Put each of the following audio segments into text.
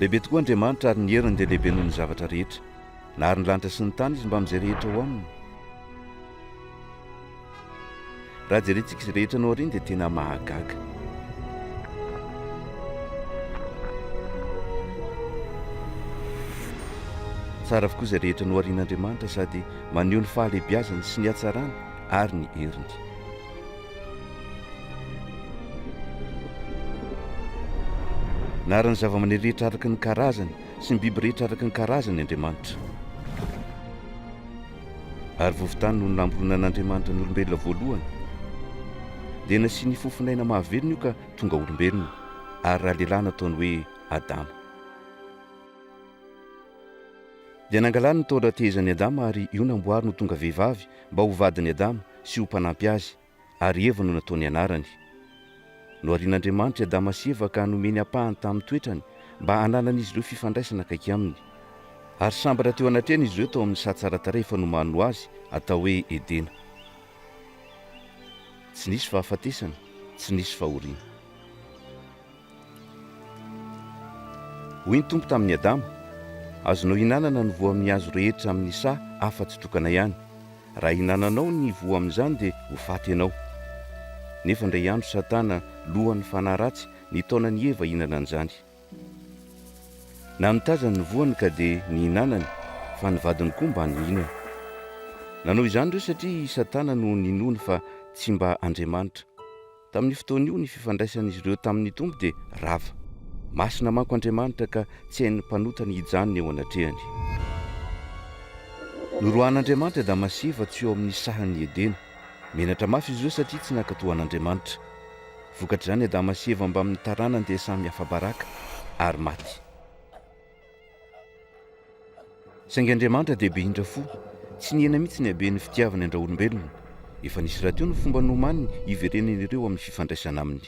Lehibe tokoa Andriamanitra ary ny heriny dia lehibe noho ny zavatra rehetra. Nahary ny lanitra sy ny tany Izy mbamin'izay rehetra ao aminy. Raha jerentsika izay rehetra nohariny dia tena mahagaga. Tsara avokoa izay rehetra noharin'Andriamanitra sady maneho ny fahalehibiazany sy ny hatsarany ary ny heriny. Nahary ny zavamaniry rehetra araka ny karazany sy ny biby rehetra araka ny karazany Andriamanitra. Ary vovon-tany no namoronan'Andriamanitra ny olombelona voalohany. Dia nasiany fofon'aina mahavelona io ka tonga olombelona, ary ralehilahy nataony hoe Adama. Dia nangalany ny taona tehezan'i Adama ary io namboariny ho tonga vehivavy mba ho vadin'i Adama sy ho mpanampy azy, ary Eva no nataony anarany. Noharian'Andriamanitra i Adama sy Eva ka nomeny ampahany tamin'ny toetrany mba hananan'izy ireo fifandraisana akaiky aminy. Ary sambatra teo anatrehany izy ireo tao amin'ny saha tsara tarehy efa nomaniny ho azy, atao hoe Edena. Tsy nisy fahafatesana, tsy nisy fahoriana. Hoy ny Tompo tamin'i Adama, Azonao ihinanana ny voa amin'ny hazo rehetra amin'ny saha afa-tsy tokana ihany. Raha ihinananao ny voa amin'izany dia ho faty ianao. Nefa indray andro Satana, lohan'ny fanahy ratsy, nitaona an'i Eva hihinana an'izany. Namitazany ny voany ka dia nihinanany, fa ny vadiny koa mba nihinana. Nanao izany ireo satria i Satana no ninoany fa tsy mba Andriamanitra. Tamin'io fotoana io, ny fifandraisan'izy ireo tamin'ny Tompo dia rava. Masina manko Andriamanitra ka tsy hain'ny mpanota ny hijanona eo anatrehany. Noroahan'Andriamanitra Adama sy Eva tsy eo amin'ny sahan'i Edena. Menatra mafy izy ireo satria tsy nankatò an'Andriamanitra. Vokatr'izany Adama sy Eva mbamin'ny taranany dia samy afa-baraka ary maty. Saingy Andriamanitra dia be indra fo, tsy nihena mihitsy ny haben'ny fitiavany an-draolombelona. Efa nisy rahateo ny fomba nomaniny hiverenany ireo amin'ny fifandraisana aminy.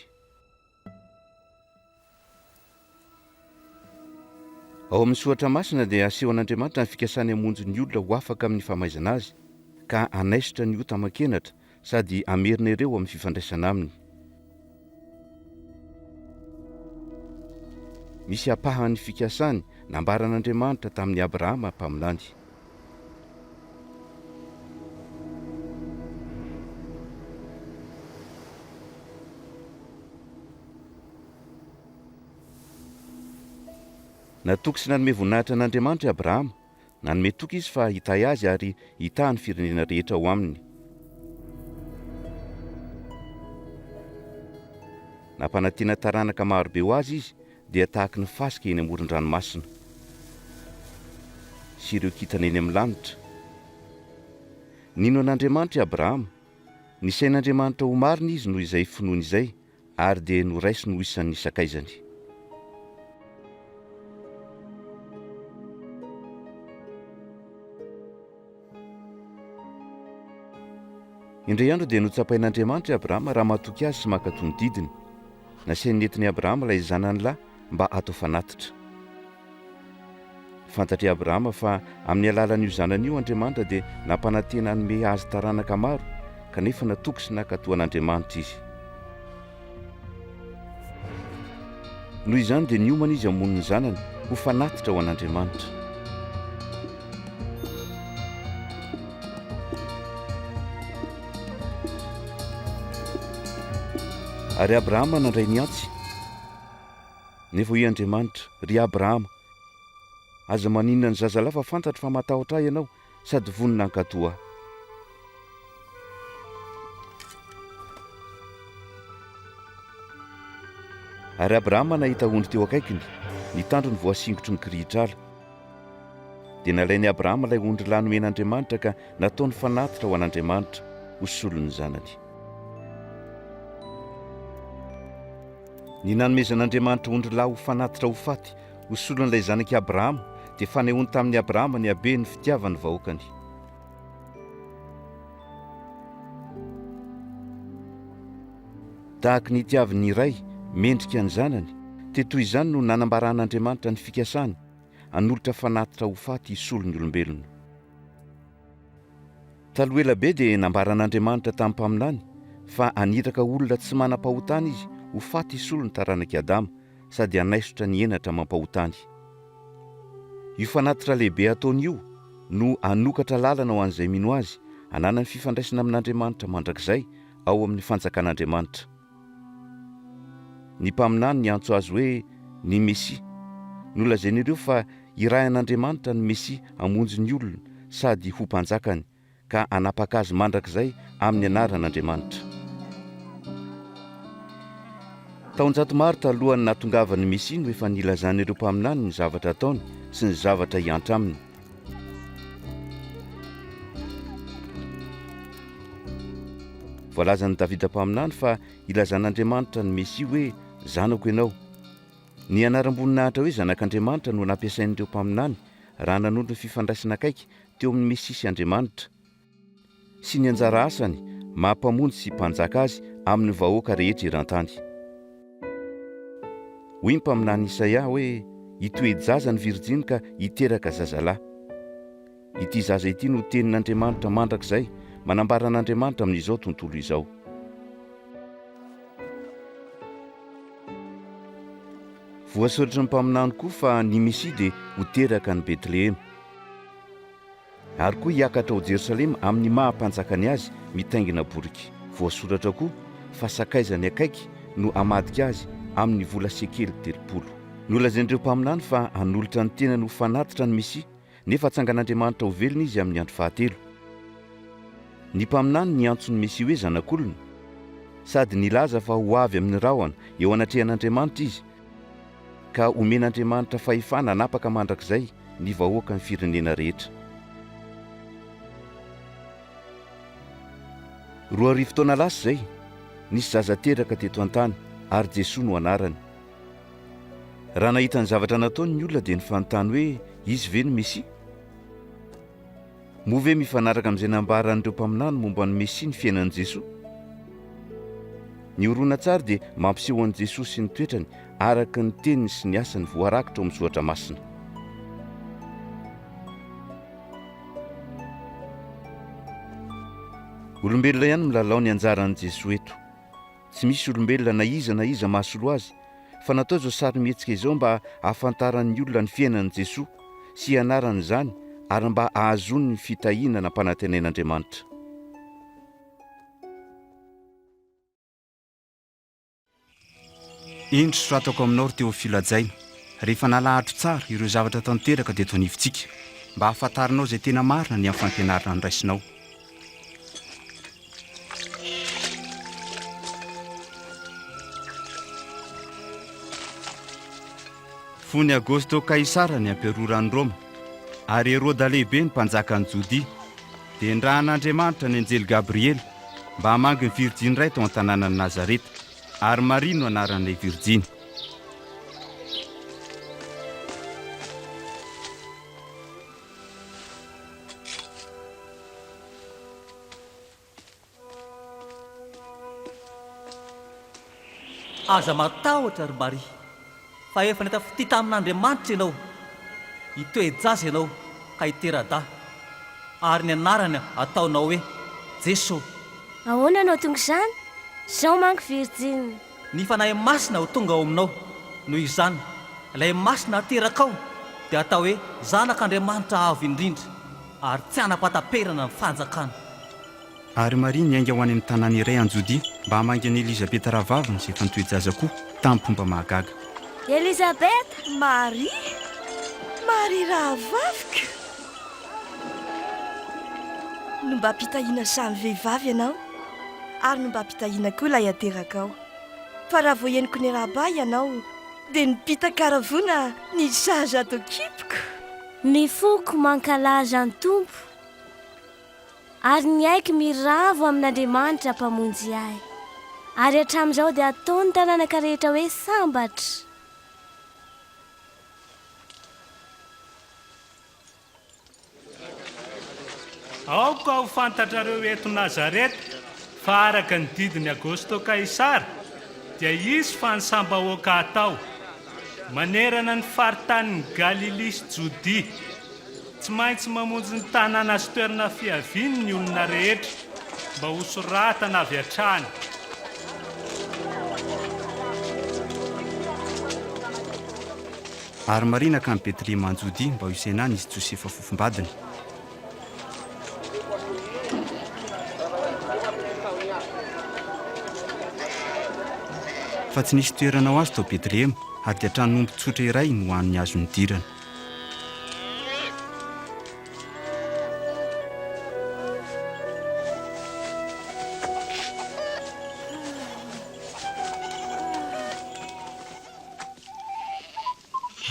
Ao amin'ny Soratra Masina dia asehon'Andriamanitra ny fikasany hamonjy ny olona ho afaka amin'ny famaizana azy, ka hanaisotra ny ota aman-kenatra sady hamerina ireo amin'ny fifandraisana aminy. Misy ampahan'ny fikasany nambaran'Andriamanitra tamin'i Abrahama mpaminany. Natoky sy nanome voninahitra an'Andriamanitra i Abrahama. Nanome toky izy fa hitahy azy ary hitahy ny firenena rehetra ao aminy. Nampanantena taranaka marobe ho azy izy, dia tahaky ny fasika eny amoron-dranomasina sy ireo kintana eny amin'ny lanitra. Nino an'Andriamanitra i Abrahama. Nisain'Andriamanitra ho marina izy noho izay finoany izay, ary dia noraisiny ho isan'ny sakaizany. Indray andro dia notsapain'Andriamanitra i Abrahama raha matoky azy sy mankatò ny didiny. Nasainy nentin'i Abrahama ilay zanany lahy mba hatao fanatitra. Fantatr'i Abrahama fa amin'ny alalan'io zanany io Andriamanitra dia nampanantena hanome azy taranaka maro, kanefa natoky sy nankatò an'Andriamanitra izy. Noho izany dia niomana izy hamono ny zanany ho fanatitra ho an'Andriamanitra. Ary Abrahama nandray ny antsy. Nefa hoy Andriamanitra, Ry Abrahama, aza maninona ny zazalahy fa fantatro fa matahotra ahy ianao sady vonona hankatò ahy. Ary Abrahama nahita ondry teo akaikiny, ny tandrony voasingotry ny kirihitr'ala. Dia nalain'i Abrahama ilay ondrilahy nomen'Andriamanitra ka nataony fanatitra ho an'Andriamanitra ho solon'ny zanany. Ny nanomezan'Andriamanitra ondrilahy ho fanatitra ho faty ho solon'ilay zanak'i Abrahama dia fanehoany tamin'i Abrahama ny haben'ny fitiavany ny vahoakany. Tahaka ny itiavin'ny ray mendrika ny zanany, dia toy izany no nanambaran'Andriamanitra ny fikasany hanolotra fanatitra ho faty hisolo ny olombelona. Taloha ela be dia nambaran'Andriamanitra tamin'ny mpaminany fa haniraka olona tsy manam-pahotana izy ho faty hisolo ny taranak'i Adama sady hanaisotra ny henatra amam-pahotany. Io fanatitra lehibe ataony io no hanokatra lalana ho an'izay mino Azy hananany fifandraisana amin'Andriamanitra mandrakizay ao amin'ny fanjakan'Andriamanitra. Ny mpaminany niantso Azy hoe ny Mesia. Nolazain'ireo fa hirahin'Andriamanitra ny Mesia hamonjy ny olona sady ho Mpanjakany. ka hanapaka azy mandrakizay amin'ny anaran'Andriamanitra. Taonjato maro talohan'ny nahatongavan'ny Mesia no efa nilazan'ireo mpaminany ny zavatra ataony sy ny zavatra hiantra aminy. Voalazan'i Davida mpaminany fa ilazan'Andriamanitra ny Mesia hoe Zanako ianao. Ny anaram-boninahitra hoe Zanak'Andriamanitra no nampiasain'ireo mpaminany raha nanondro ny fifandraisana akaiky teo amin'ny Mesia sy Andriamanitra, sy ny anjara asany maha Mpamonjy sy Mpanjaka azy amin'ny vahoaka rehetra eran-tany. Hoy ny mpaminany Isaia hoe, Hitoe-jaza ny virjiny ka hiteraka zazalahy. Ity zaza ity no Tenin'Andriamanitra mandrakizay, manambara an'Andriamanitra amin'izao tontolo izao. Voasoratry ny mpaminany koa fa ny Mesia dia ho teraka any Betlehema. Ary koa hiakatra ao Jerosalema amin'ny maha mpanjakany azy mitaingina boriky. Voasoratra koa fa sakaizany akaiky no hamadika azy amin'ny vola sekely 30. Nolazain'ireo mpaminany fa hanolotra ny tenany ho fanatitra ny Mesia, nefa hatsangan'Andriamanitra ho velona izy amin'ny andro fahatelo. Ny mpaminany niantso ny Mesia hoe Zanak'olona, sady nilaza fa ho avy amin'ny rahona eo anatrehan'Andriamanitra izy, ka homen'Andriamanitra fahefana hanapaka mandrakizay ny vahoakan'ny firenena rehetra. 2000 taona lasa izay, nisy zaza teraka teto an-tany, ary Jesoa no anarany. Raha nahita ny zavatra nataony ny olona dia nifanontany hoe, Izy ve no Mesia? Moa ve mifanaraka amin'izay nambaran'ireo mpaminany momba ny Mesia ny fiainan'i Jesoa? Ny horonantsary dia mampiseho an'i Jesoa sy ny toetrany araka ny teniny sy ny asany voarakitra ao amin'ny Soratra Masina. Olombelona ihany milalao ny anjaran'i Jesoa eto. Tsy misy olombelona na iza na iza mahasolo azy, fa natao izao sarimihetsika izao mba hahafantaran'ny olona ny fiainan'i Jesoa sy hianarany izany ary mba hahazoany ny fitahiana nampanantenain'Andriamanitra. Indro soratako aminao ry Teofilo hajaina, rehefa nalahatro tsara ireo zavatra tanteraka teto anivontsika, mba hahafantaranao izay tena marina ny amin'ny fampianarana noraisinao. Fony Agosto Kaisara ny amperoran'i Roma, ary Heroda Lehibe ny mpanjakan'i Jodia, dia nirahan'Andriamanitra ny anjely Gabriela mba hamangy ny virjiny iray tao an-tanànan'i Nazareta, ary Maria no anaran'ilay virjiny. Aza matahotra, ry Maria, fa efa nahita fitia tamin'Andriamanitra ianao. Hitoe-jaza ianao ka hitera-dahy, ary ny anarany hataonao hoe Jeso. Ahoana no tonga izany? Izao manko virjina. Ny Fanahy Masina ho tonga ao aminao, noho izany, ilay Masina haterakao dia hatao hoe Zanak'Andriamanitra Avo Indrindra, ary tsy hanam-pahataperana ny fanjakany. Ary Maria niainga ho any amin'ny tanàna iray any Jodia mba hamangy an'i Elizabeta rahavaviny izay efa nitoe-jaza koa, tamim-pomba mahagaga. Elizabeta! Maria! Maria rahavaviko! Nombam-pitahiana samy vehivavy ianao, ary nombam-pitahiana koa ilay aterakao. Fa raha vao henoko niarahaba ahy ianao, dia nipita-karavoana ny zaza ato an-kiboko. Ny foko mankalaza ny Tompo, ary ny aiko miravo amin'Andriamanitra Mpamonjy ahy. Ary hatramin'izao dia ataon'ny taranaka rehetra hoe sambatra. Aoka ho fantatrareo eto Nazareta fa araka ny didin'i Agosto Kaisara dia hisy fanisam-bahoaka hatao, manerana ny faritanin'i Galilia sy Jodia. Tsy maintsy mamonjy ny tanàna sy toerana fiaviany ny olona rehetra mba hosoratana avy hatrany. Ary Maria nankany Betlehema any Jodia mba ho isaina any izy Josefa fofombadiny. Fa tsy nisy toerana ho azy tao Betlehema, ary dia tranon'omby tsotra iray no hany azo nidirana.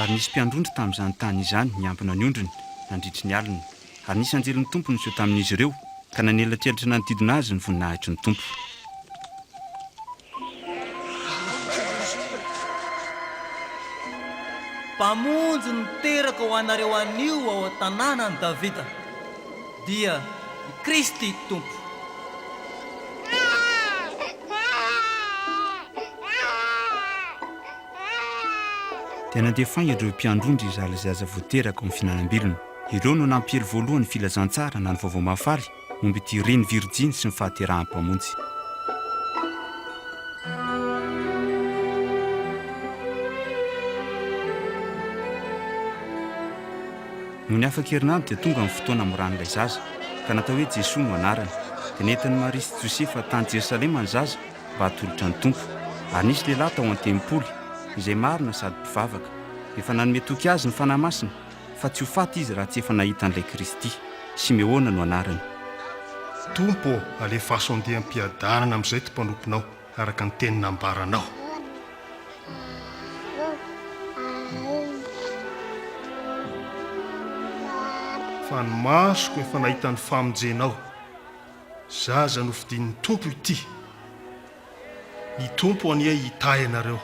Ary nisy mpiandry ondry tamin'izany tany izany niambina ny ondriny nandritry ny alina. Ary nisy anjelin'ny Tompo niseho tamin'izy ireo, ka nanelatrelatra nanodidina azy ny voninahitry ny Tompo. Mpamonjy no teraka ho anareo anio ao an-tanànan'i Davida, dia i Kristy Tompo. Dia nandeha faingana ireo mpiandry ondry hizaha ilay zaza vao teraka ao amin'ny fihinanam-bilona. Ireo no nampiely voalohany ny filazantsara na ny vaovao mahafaly momba ity reny virjiny sy ny fahaterahan'ny Mpamonjy. Nony afaka herinandro dia tonga ny fotoana hamoran'ilay zaza, ka natao hoe Jesoa no anarany. Dia nentin'i Maria sy Josefa tany Jerosalema ny zaza, mba hatolotra ny Tompo. Ary nisy lehilahy tao an-tempoly, izay marina sady mpivavaka. Efa nanome toky azy ny Fanahy Masina fa tsy ho faty izy raha tsy efa nahita an'ilay Kristy. Simeona no anarany. Tompo ô, alefaso handeha am-piadanana amin'izay ity mpanomponao, araka ny teny nambaranao. Fa ny masoko efa nahita ny famonjenao. Zaza nofidin'ny Tompo ity. Ny Tompo anie hitahy anareo.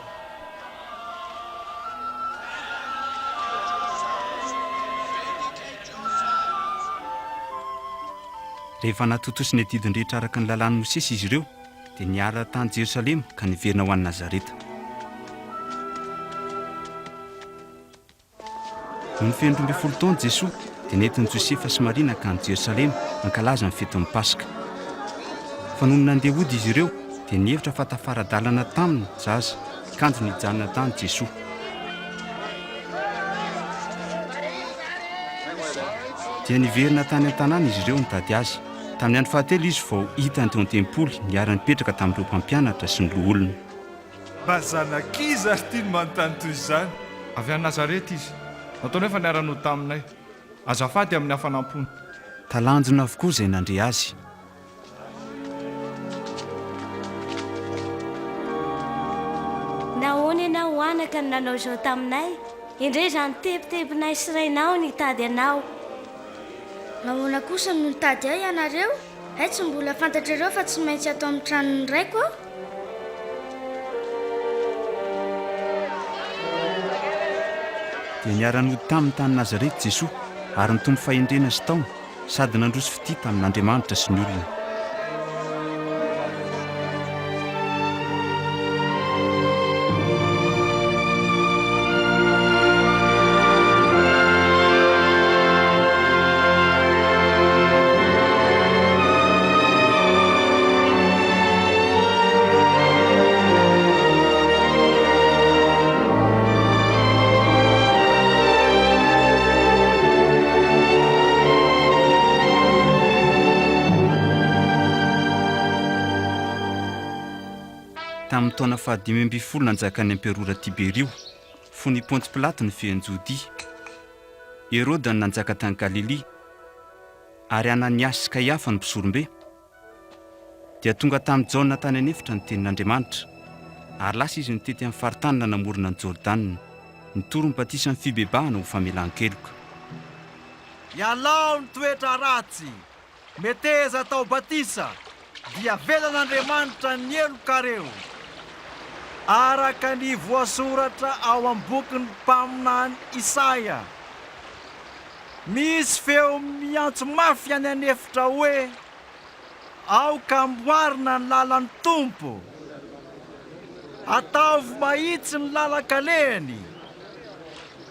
Rehefa natontosa ny adidiny rehetra araka ny lalàn'i Mosesy izy ireo, dia niala tany Jerosalema ka niverina ho any Nazareta. Nony feno 12 taona Jesoa, dia nentin'i Josefa sy Maria nankany Jerosalema hankalaza ny fetin'ny Paska. Fa nony nandeha hody izy ireo, dia nihevitra fa tafara-dalana taminy ny zaza, kanjo nijanona tany Jesoa. Dia niverina tany an-tanàna izy ireo nitady azy. Tamin'ny andro fahatelo izy vao hitany teo an-tempoly, niara-nipetraka tamin'ireo mpampianatra sy ny loholona. Mba zanak'iza ary ity no manontany toy izany? Avy any Nazareta izy. Nataony hoe efa niara-nody taminay. Azafady amin'ny hafanam-pony. Talanjona avokoa izay nandre azy. Nahoana ianao anaka no nanao izao taminay? Endrey izany tebitebinay sy rainao nitady anao. Nahoana kosa no nitady ahy ianareo? Hay tsy mbola fantatrareo fa tsy maintsy ato amin'ny tranon'ny Raiko aho? Dia niara-nody taminy tany Nazareta Jesoa, ary nitombo fahendrena sy taona, sady nandroso fitia tamin'Andriamanitra sy ny olona. Tamin'ny taona fahadimy ambinifolo nanjakan'ny emperora Tiberio, fony i Pontsy Pilato nifehy an'i Jodia, Heroda no nanjaka tany Galilia, ary Ananiasy sy Kaiafa no mpisorombe, dia tonga tamin'i Jaona tany an'efitra ny tenin'Andriamanitra, ary lasa izy nitety amin'ny faritany nanamorona an'i Jordana, nitory ny batisan'ny fibebahana ho famelan-keloka. Ialao ny toetra ratsy, meteza atao batisa, dia avelan'Andriamanitra ny helokareo, araka ny voasoratra ao amin'ny bokin'ny mpaminany Isaia. Misy feo miantso mafy any an'efitra hoe, Aoka amboarina ny lalan'ny Tompo! Ataovy mahitsy ny lalan-kalehany!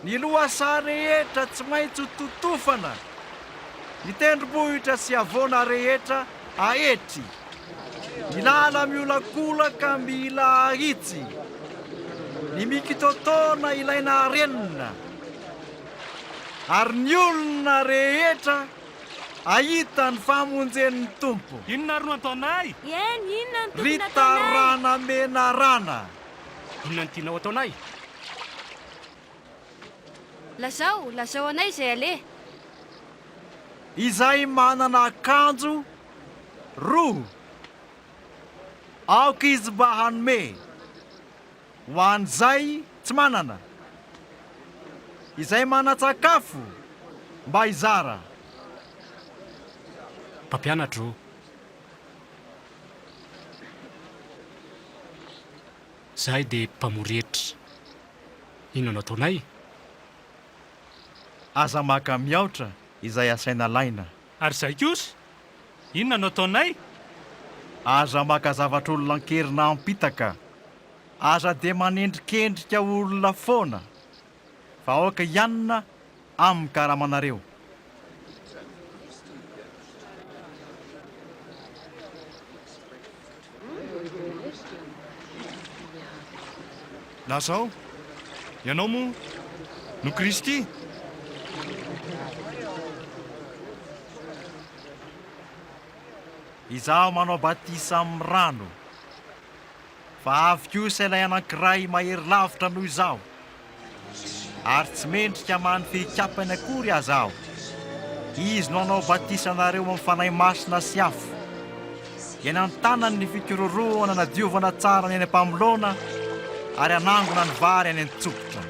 Ny lohasaha rehetra tsy maintsy ho totofana, ny tendrombohitra sy havoana rehetra aetry, ny lala-miolakolaka mila ahitsy, ny mikitoatoana ilaina harenina. Ary ny olona rehetra hahita ny famonjen'ny Tompo. Inona ary no ataonay? Eny, inona no Ry tokony hataonay? tarana menarana! Inona no tianao hataonay? Lazao, lazao anay izay aleha. Izay manana akanjo roa, aoka izy mba hanome ho an'izay tsy manana. Izay manan-tsakafo mba hizara. Mpampianatra ô! Izahay dia mpamory hetra. Inona no ataonay? Aza maka mihaotra izay asaina alaina. Ary izahay kosa, inona no ataonay? Aza maka zavatr'olona an-kery na am-pitaka. Aza dia manendrikendrika olona foana, fa aoka hianina amin'ny karamanareo. Lazao, ianao moa no Kristy? Izaho manao batisa amin'ny rano, fa avy kosa ilay anankiray mahery lavitra noho izaho, ary tsy mendrika hamaha ny fehikapany akory aza aho. Izy no hanao batisa anareo amin'ny Fanahy Masina sy afo. Eny an-tanany ny fikororohana nadiovana tsara ny any am-pamoloana ary hanangona ny vary any an-tsompitra.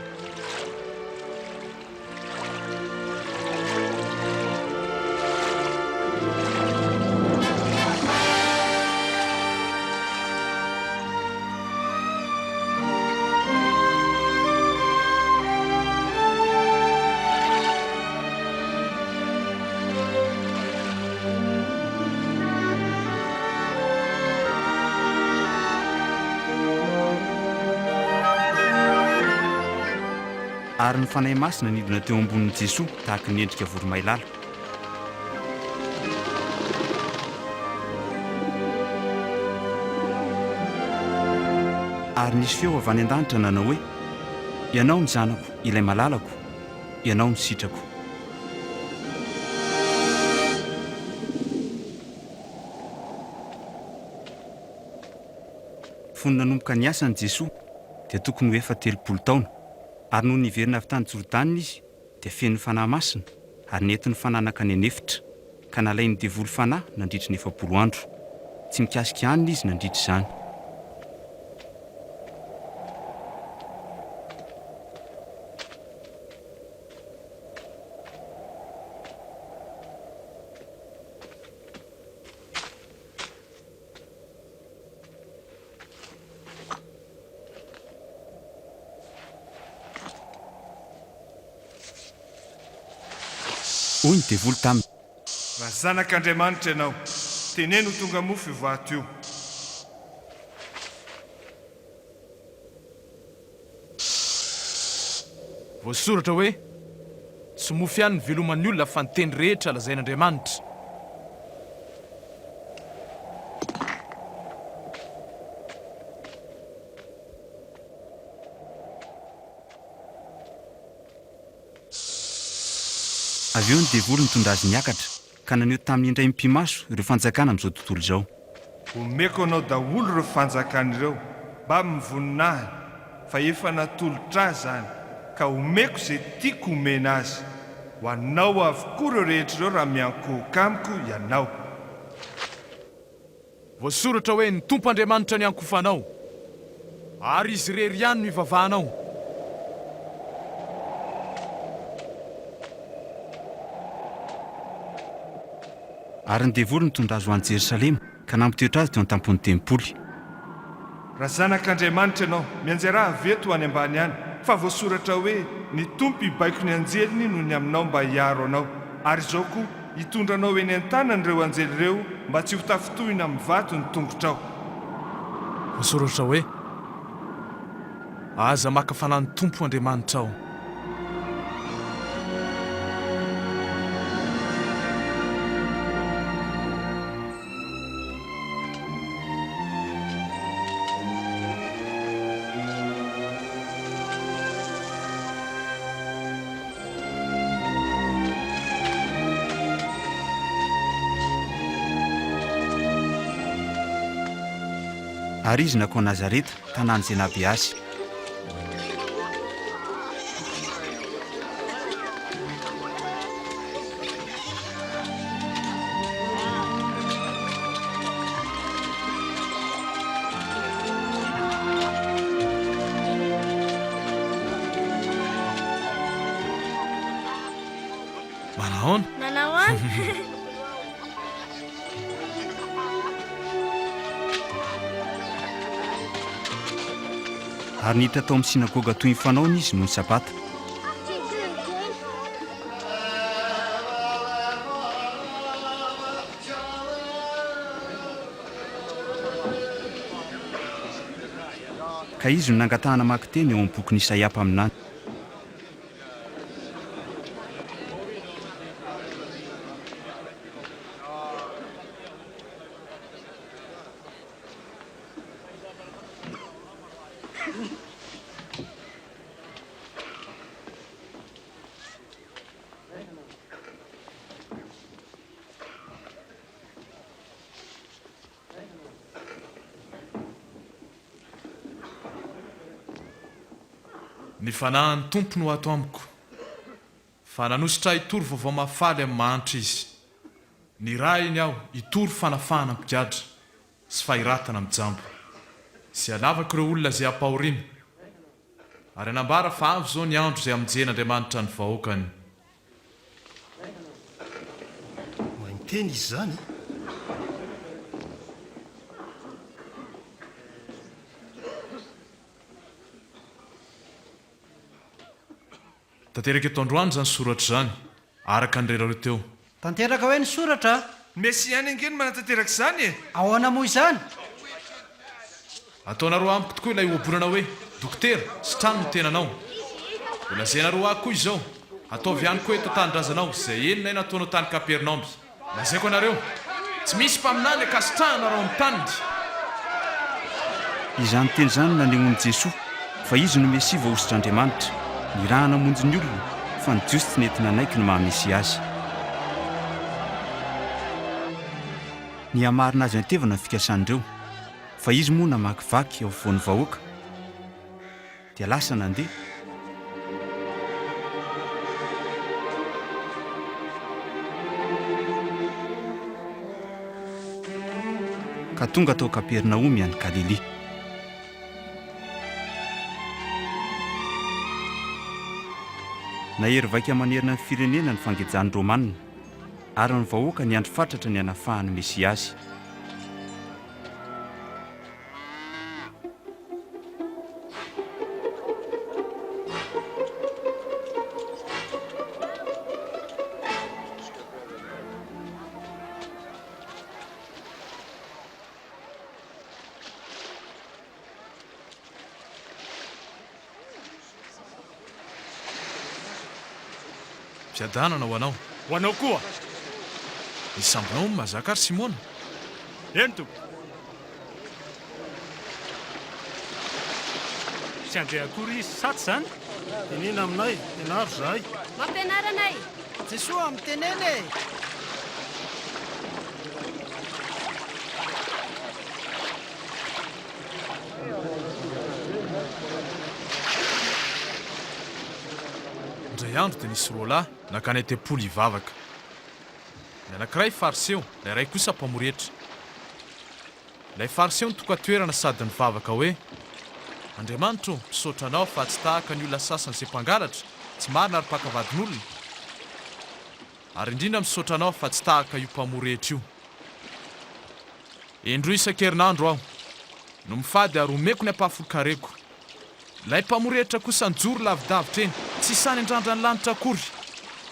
Ary ny Fanahy Masina nidina teo ambonin'i Jesoa tahaka ny endrika voromailala. Ary nisy feo avy any an-danitra nanao hoe, Ianao no Zanako, ilay malalako, Ianao no sitrako. Fony nanomboka ny asany Jesoa dia tokony ho efa 30 taona, ary nony niverina avy tany Jordana Izy dia feno ny Fanahy Masina ary nentin'ny Fanahy nankany an'efitra, ka nalain'ny devoly fanahy nandritry ny 40 andro. Tsy nikasika hanina Izy nandritra izany. Hoy ny devoly taminy. Raha Zanak'Andriamanitra ianao, teneno ho tonga mofo io vato io. Voasoratra hoe, Tsy mofo ihany no iveloman'ny olona fa ny teny rehetra lazain'Andriamanitra. Avy eo ny devoly nitondra azy niakatra, ka naneho taminy indray mipi-maso ireo fanjakana amin'izao tontolo izao. Omeko anao daholo ireo fanjakana ireo mbamin'ny voninahiny, fa efa natolotra ahy izany, ka omeko izay tiako homena azy. Ho anao avokoa ireo rehetra ireo raha miankohoka amiko ianao. Voasoratra hoe, Ny Tompo Andriamanitra niankofanao, ary Izy irery ihany no ivavahanao. Ary ny devoly nitondra azy ho any Jerosalema, ka nampitoetra azy teo an-tampon'ny tempoly. Raha Zanak'Andriamanitra ianao, mianjerà avy eto ho any ambany any, fa voasoratra hoe, Ny Tompo hibaiko ny anjeliny noho ny aminao mba hiaro anao. Ary izao koa, Hitondra anao eny an-tanany ireo anjely ireo mba tsy ho tafintohina amin'ny vato ny tongotrao. Voasoratra hoe, Aza maka fanahy ny Tompo Andriamanitrao. Ary izy nankao Nazareta, tanàna izay nahabe azy. Manahoana? Manahoana? Ary niditra tao amin'ny synagoga toy ny fanaony izy nony Sabata. Ka izy no nangatahana hamaky teny ao amin'ny bokin'i Isaia mpaminany. Ny Fanahin'ny Tompo no ato amiko, fa nanosotra ahy hitory vaovao mahafaly amin'ny mahantra Izy. Nirahiny aho hitory fanafahana mpigadra sy fahiratana amin'ny jamba, sy hanavaka ireo olona izay ampahoriana, ary hanambara fa avy izao ny andro izay hamonjen'Andriamanitra ny vahoakany. Mahay miteny izy izany e! Tanteraka eto androany izany soratra izany, araka ny renareo teo. Tanteraka hoe ny soratra a? Ny Mesia ihany ange no manatanteraka izany e! Ahoana moa izany? Ataonareo amiko tokoa ilay ohabolana hoe, Dokotera, sitrano ny tenanao. Holazainareo ahy koa izao, Ataovy ihany koa eto an-tanindrazanao izay henonay nataonao tany Kapernaomy. Lazaiko anareo, tsy misy mpaminany ankasitrahana raha ao amin'ny taniny. Izany teny izany no nanehoan'i Jesoa fa Izy no Mesia voahosotr'Andriamanitra, nirahana hamonjy ny olona, fa ny Jiosy tsy nety nanaiky ny maha Mesia Azy. Nihamarina azy an-tevana ny fikasan'ireo, fa Izy moa namakivaky eo afovoan'ny vahoaka, dia lasa nandeha. Ka tonga tao Kapernaomy any Galilia. Nahery vaika manerana ny firenena ny fangejan'ny Romanina, ary ny vahoaka niandry fatratra ny hanafahan'ny Mesia azy. Fiadanana ho anao. Ho anao koa. Ny sambonao mahazaka ry Simona? Eny tompoko. Tsy handeha akory izy, sa tsy izany? Tenena aminay, ianaro izahay. Mampianara anay. Jesoa, mitenena e! Indray andro dia nisy roalahy nankany an-tempoly hivavaka. Ny anankiray Fariseo, ilay iray kosa mpamory hetra. Ilay Fariseo nitoka-toerana sady nivavaka hoe, Andriamanitra ô, misaotra Anao fa tsy tahaka ny olona sasany izay mpangalatra, tsy marina ary mpaka vadin'olona. Ary indrindra misaotra Anao fa tsy tahaka io mpamory hetra io. Indroa isan-kerinandro aho no mifady ary omeko ny ampahafolon-kareko. Ilay mpamory hetra kosa nijoro lavidavitra eny, tsy sahy niandrandra ny lanitra akory,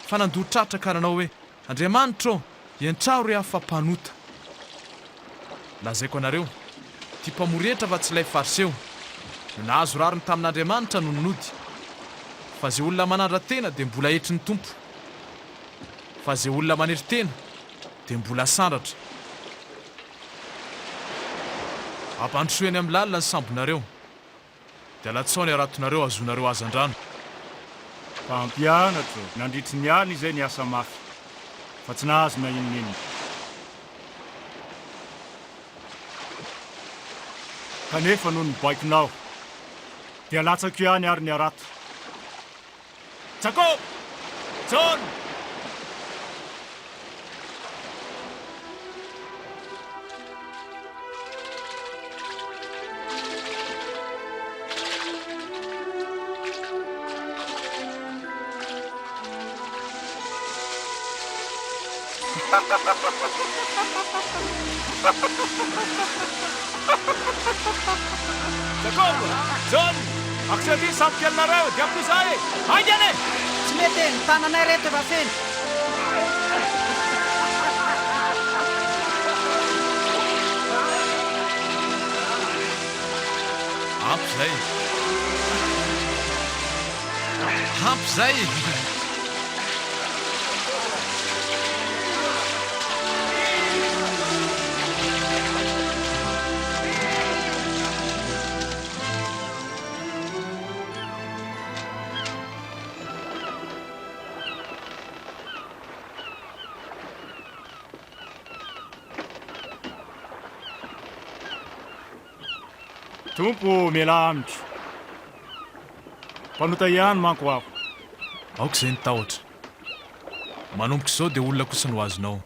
fa nandoa tratra ka nanao hoe, Andriamanitra ô, iantrao re aho fa mpanota. Lazaiko anareo, ity mpamory hetra fa tsy ilay Fariseo, no nahazo rariny tamin'Andriamanitra nony nody. Fa izay olona manandra-tena dia mbola hetrin'ny Tompo, fa izay olona manetry tena dia mbola sandratra. Ampandrosoy any amin'ny lalina ny sambonareo. Dia alatsao ny haratonareo hahazoanareo hazandrano. Mpampianatra ô, nandritry ny alina izay niasa mafy, fa tsy nahazo na inona inona. Kanefa noho ny baikonao, dia latsako ihany ary ny harato. Jakoba! Jaona! Jakoba! Jaona! Akseo aty ny sambokelinareo dia ampio izahay e! Haingana e! Tsy mety e! Ny tananay reto efa feno. Ampy izay! Ampy izay! Tompo ô, mialà amiko. Mpanota ihany manko aho. Aoka izay ny tahotra. Manomboka izao dia olona kosa no azonao.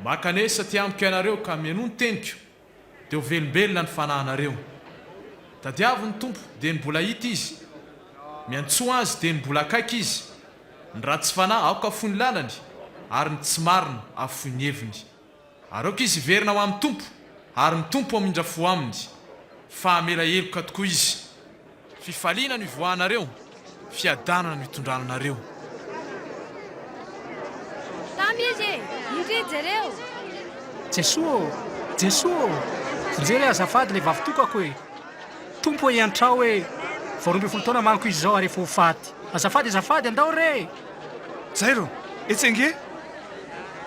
Mankanesa aty amiko ianareo ka mihainoa ny teniko, dia ho velombelona ny fanahinareo. Tadiavo ny Tompo dia ny mbola hita Izy, miantsoa Azy dia ny mbola akaiky Izy. Ny ratsy fanahy aoka hafoy ny lalany, ary ny tsy marina hafoy ny heviny. Ary aoka izy hiverina ho amin'ny Tompo, ary ny Tompo hamindra fo aminy, fa hamela heloka tokoa Izy. Fifaliana no ivoahanareo, fiadanana no itondrana anareo. Tamy izy e! Indry jereo! Jesoa ô! Jesoa ô! Vonjeo re azafady ilay vavitokako e! Tompo ô iantrao e! Vao 12 taona manko izy izao ary efa ho faty. Azafady azafady andao re! Jairo, etsy ange!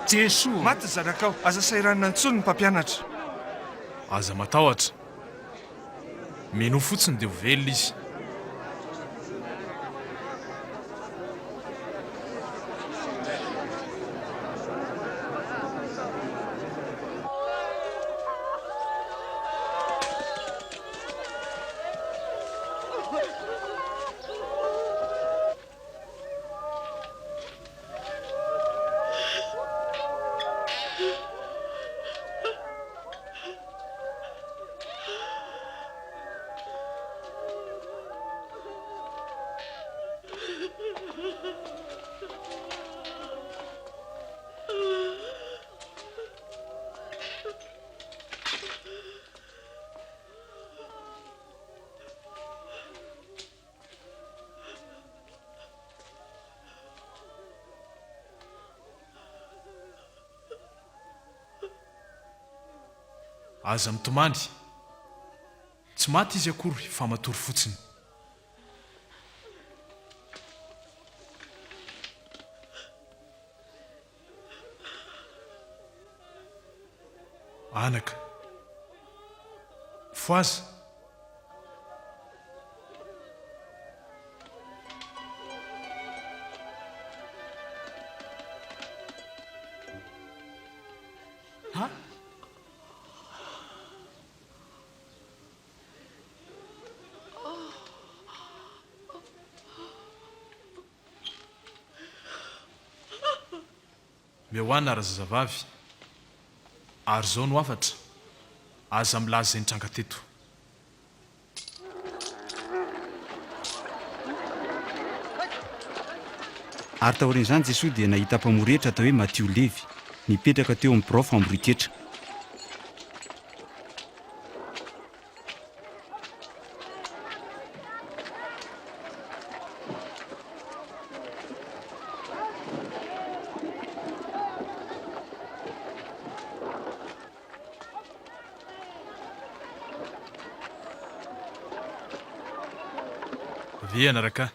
Jesoa ô! Maty ny zanakao, aza sahiranina intsony ny mpampianatra. Aza matahotra. Minoa fotsiny dia ho velona izy. Aza mitomany. Tsy maty izy akory fa matory fotsiny. Anaka. Fohaza. Ha? Mihoana razazavavy, ary izao no hafatra, aza milaza izay nitranga teto. Ary taorian'izany Jesoa dia nahita mpamory hetra atao hoe Matio Levy, nipetraka teo amin'ny birao famorin-ketra. Avia ianareo ka.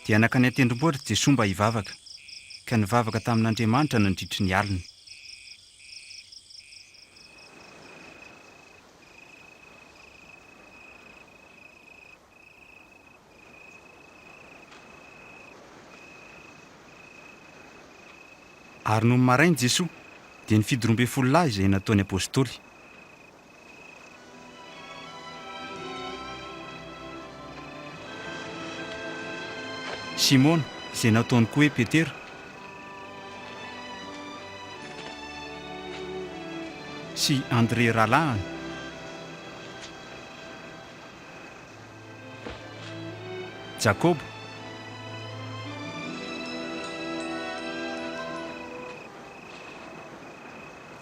Dia nankany an-tendrombohitra Jesoa mba hivavaka, ka nivavaka tamin'Andriamanitra nandritry ny alina. Ary nony maraina Jesoa, dia nifidy 12 lahy izay nataony apostoly. Simona, izay nataony koa hoe Petera, sy Andre rahalahiny, Jakoba,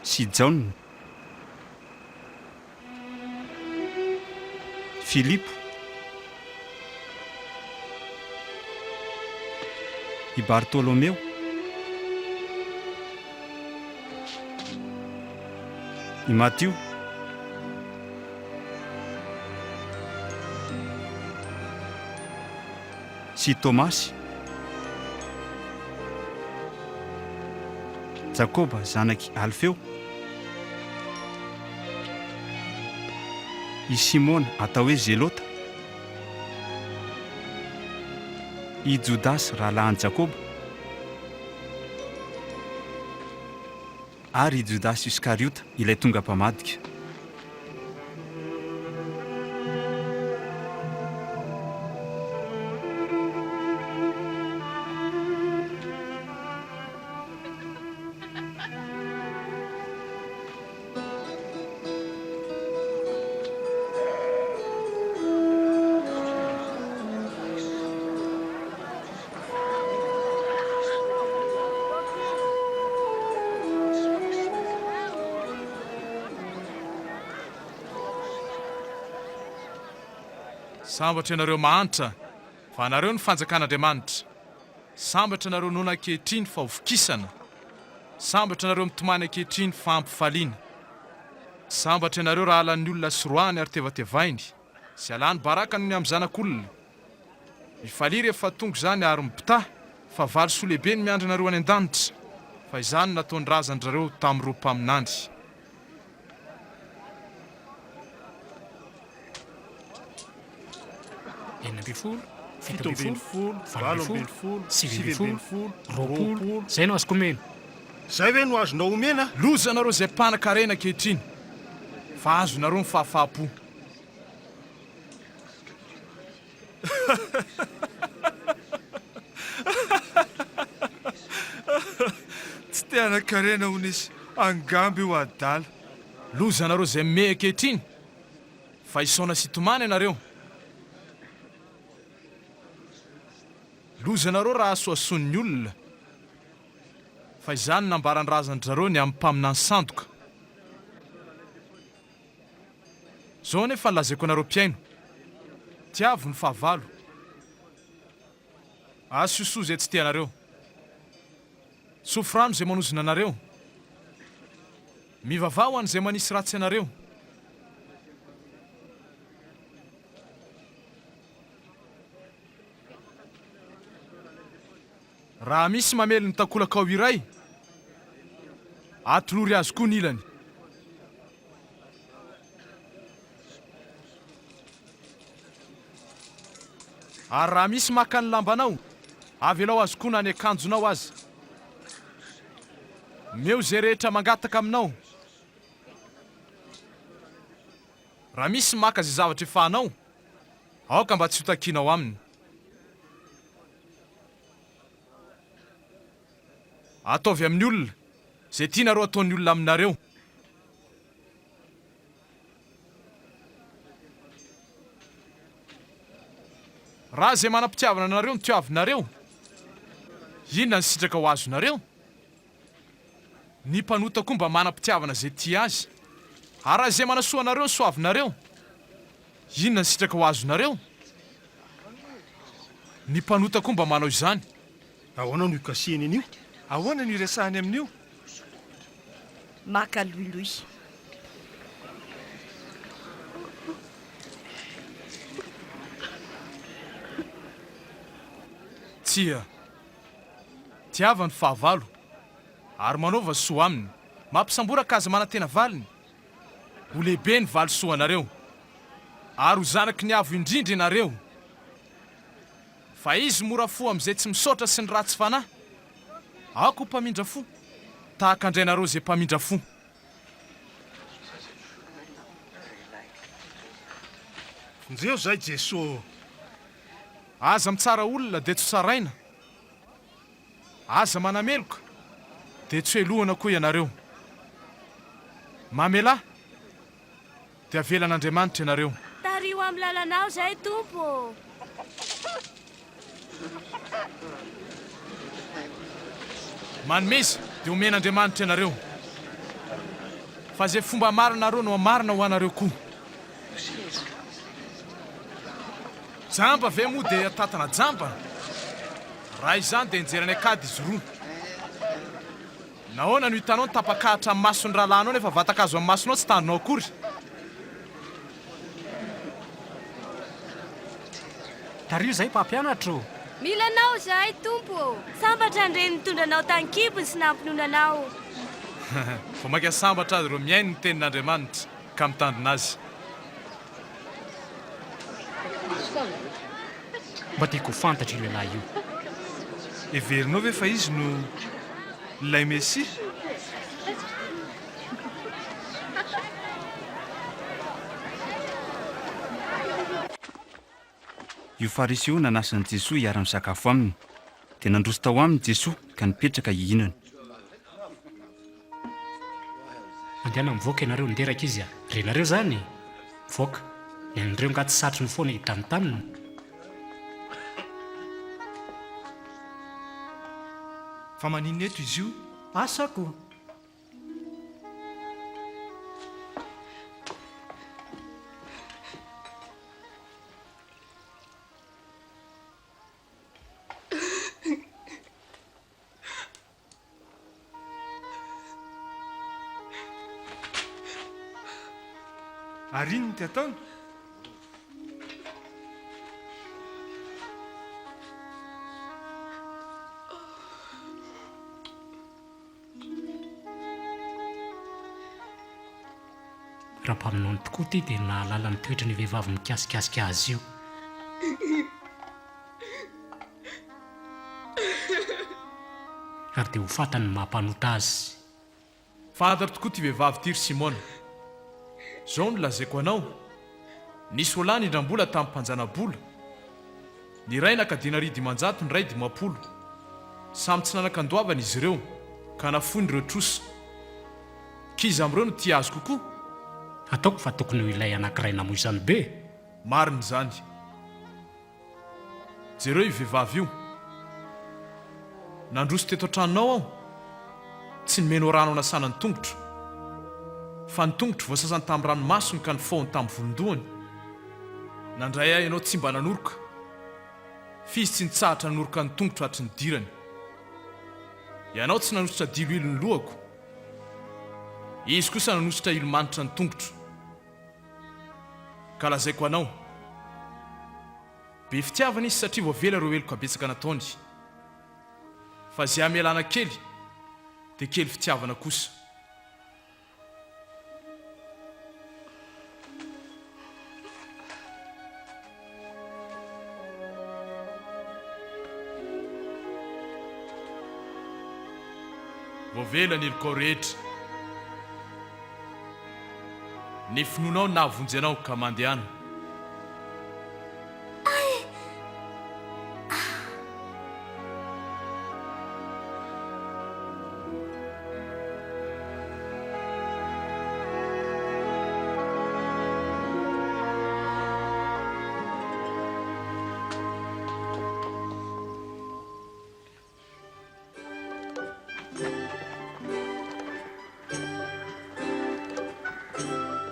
sy Jaona, Filipo, i Bartôlômeo, i Matio, sy i Tômasy, Jakoba zanak'i Alfeo, i Simona atao hoe Zelota, i Jodasy rahalahin'i Jakoba, ary i Jodasy Iskariota ilay tonga mpamadika. Sambatra ianareo mahantra, fa anareo ny fanjakan'Andriamanitra. Sambatra ianareo noana ankehitriny fa hovokisana. Sambatra ianareo mitomany ankehitriny fa hampifaliana. Sambatra ianareo raha halan'ny olona sy roahiny ary tevatevainy, sy alany baraka noho ny amin'ny Zanak'olona. Mifalia rehefa tonga izany ary mipitaha, fa valisoa lehibe no miandry anareo any an-danitra, fa izany no nataon'ny razan-dRareo tamin'ireo mpaminany. 16, 17, 18, 19, 20, izay no azoko omena. Izay ve no azonao omena? Lozanareo izay mpanan-karena ankehitriny, fa azonareo ny fahafaham-po. Tsy te hanan-karena hono izy, angamba io adala. Lozanareo izay mimehy ankehitriny, fa hisaona sy hitomany ianareo. Lozanareo raha hasohasoin'ny olona, fa izany no nambaran-drazan-dry zareo ny amin'ny mpaminany sandoka. Izao anefa no lazaiko anareo mpihaino, Tiavo ny fahavalo, asio soa izay tsy tia anareo, tsofy rano izay manozona anareo, mivavaha ho an'izay manisy ratsy anareo. Raha misy mamely ny takolakao iray, atolory azy koa ny ilany. Ary raha misy maka ny lambanao, avelao azy koa na ny akanjonao aza. Omeo izay rehetra mangataka aminao. Raha misy maka izay zavatra efa anao, aoka mba tsy hotakianao aminy. Ataovy amin'ny olona izay tianareo hataon'ny olona aminareo. Raha izay manam-pitiavana anareo no tiavinareo, inona ny sitraka ho azonareo? Ny mpanota koa mba manam-pitiavana izay tia azy. Ary raha izay manasoa anareo no soavinareo, inona ny sitraka ho azonareo? Ny mpanota koa mba manao izany. Ahoana no ikasihany an'io? Ahoana no iresahany amin'io? Maka loiloy. Tsia. Tiava ny fahavalo, ary manaova soa aminy. Mampisamboraka aza manantena valiny. Ho lehibe ny valisoanareo, ary ho zanaky ny Avo Indrindra ianareo. Fa Izy mora fo amin'izay tsy misaotra sy ny ratsy fanahy. Aoka ho mpamindra fo, tahaka an-dRainareo izay mpamindra fo. Vonjeo izahay Jeso ô! Aza mitsara olona dia tsy ho tsaraina, aza manameloka dia tsy hohelohana koa ianareo. Mamelà dia havelan'Andriamanitra ianareo. Tariho amin'ny lalanao izay Tompo ô! Manomeza dia homen'Andriamanitra ianareo, fa izay fomba amarinareo no hamarina ho anareo koa. Jamba ve moa dia tatana jamba? Raha izany dia nijery any an-kady izy roa. Nahoana no hitanao ny tapa-kahatra amin'ny mason'ny rahalahinao nefa vatan-kazo amin'ny masonao tsy tandrinao akory? Tariho izahay mpampianatra ô! Mila Anao izahay Tompo ô! Sambatra ny reny nitondra anao tan-kibony sy nampinono anao. Vao mainka sambatra azy ireo mihaino ny tenin'Andriamanitra ka mitandrina azy. Mba tiako ho fantatra io lehilahy io. Heverinao ve fa izy no ilay Mesia? Io Fariseo io nanasa an'i Jesoa hiara-misakafo aminy. Dia nandroso tao aminy Jesoa ka nipetraka hihinana. Mandehana mivoaka ianareo, nderaka izy a! Renareo izany? Mivoaka. Ny an'ireo angaha tsy satriny foana hitantanina? Fa maninona eto izy io? Asa ko! Ary inona ity ataony? Raha mpaminany tokoa ity dia nahalala ny toetran'io vehivavy nikasikasika azy io. Ary dia ho fantany ny maha mpanota azy. Fantatro tokoa ity vehivavy ity ry Simona. Izao no lazaiko anao, nisy roalahy nindram-bola tamin'ny mpanjana-bola. Ny iray naka denaria 500, ny iray 50. Samy tsy nanan-kandoavana izy ireo, ka nafoiny ireo trosa. K'iza amin'ireo no tia azy kokoa? Ataoko fa tokony ho ilay anankiray namoizany be. Marina izany. Jereo io vehivavy io. Nandroso teto an-tranonao aho, tsy nomenao rano hanasana ny tongotro, fa ny tongotro voasasany tamin'ny ranomasony ka nofaohiny tamin'ny volon-dohany. Nandray ahy ianao tsy mba nanoroka, f'izy tsy nitsahatra nanoroka ny tongotro hatry ny nidirany. Ianao tsy nanosotra diloilo ny lohako, izy kosa nanosotra ilo manitra ny tongotro. Ka lazaiko anao, be fitiavana izy satria voavela ireo heloka betsaka nataony. Fa izay hamelana kely dia kely fitiavana kosa. Voavela ny helokao rehetra. Ny finoanao nahavonjy anao ka mandehana.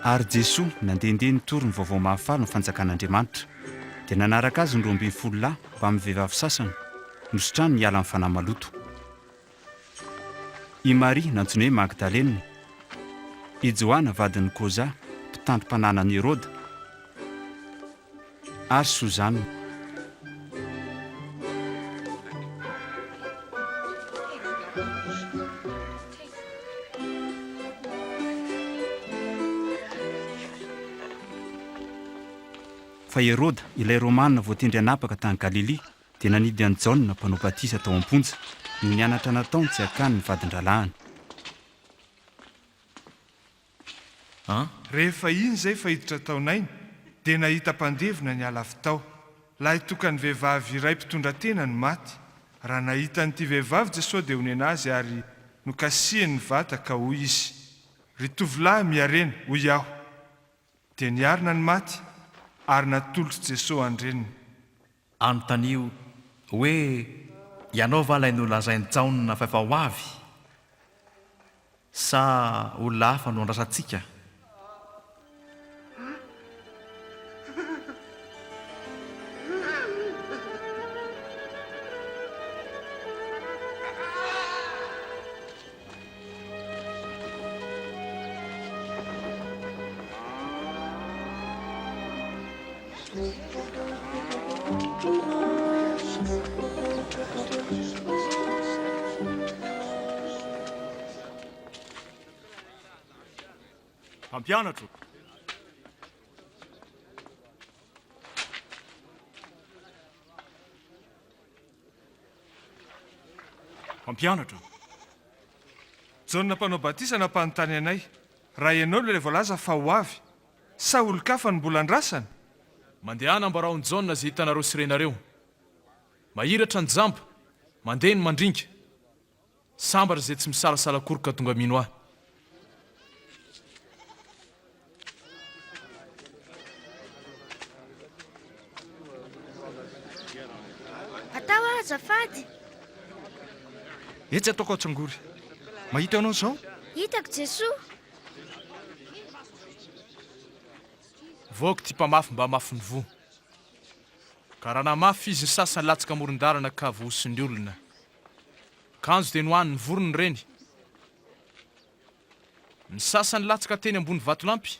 Ary Jesoa nandehandeha nitory ny vaovao mahafaly ny fanjakan'Andriamanitra. Dia nanaraka azy ny 12 lahy mbamin'ny vehivavy sasany, nositraniny hiala amin'ny fanahy maloto. I Maria nantsoina hoe Magdalena, i Joana vadin'i Koza, mpitandrim-pananan'i Heroda, ary Sozana. Fa Heroda, ilay Romana voatendry hanapaka tany Galilia, dia nanidy an'i Jaona mpanao batisa tao am-ponja, noho ny anatra nataony tsy hakany ny vadin-drahalahiny. An? Rehefa iny izay fa hiditra tao Naina, dia nahita mpandevina niala avy tao. Lahy tokan'ny vehivavy iray mpitondra tena no maty. Raha nahita an'ity vehivavy Jesoa dia onena azy ary nokasihiny ny vata ka hoy Izy, Ry tovolahy miharena, hoy Aho. Dia niarina ny maty ary natolotr'i Jesoa an-dreniny. Anontanio hoe, Ianao va ilay nolazain'i Jaona fa efa ho avy, sa olona hafa no andrasantsika? Mpampianatro. Mpampianatra. Jaona Mpanao Batisa nampanontany anay, raha ianao ilay voalaza fa ho avy, sa olon-kafa no mbola andrasana? Mandehana ambarao an'i Jaona izay hitanareo sy renareo. Mahiratra ny jamba, mandeha ny mandringa. Sambatra izay tsy misalasala akory ka tonga mino ahy. Atao aho azafady. Etsy ataoko atsangory. Mahita anao izao? Hitako Jesoa. Voako ity mpamafy mba hamafy ny voa. Ka raha namafy izy ny sasany latsaka amoron-dalana ka voahosin'ny olona. Kanjo dia nohanin'ny vorona ireny. Ny sasany latsaka teny ambony vatolampy,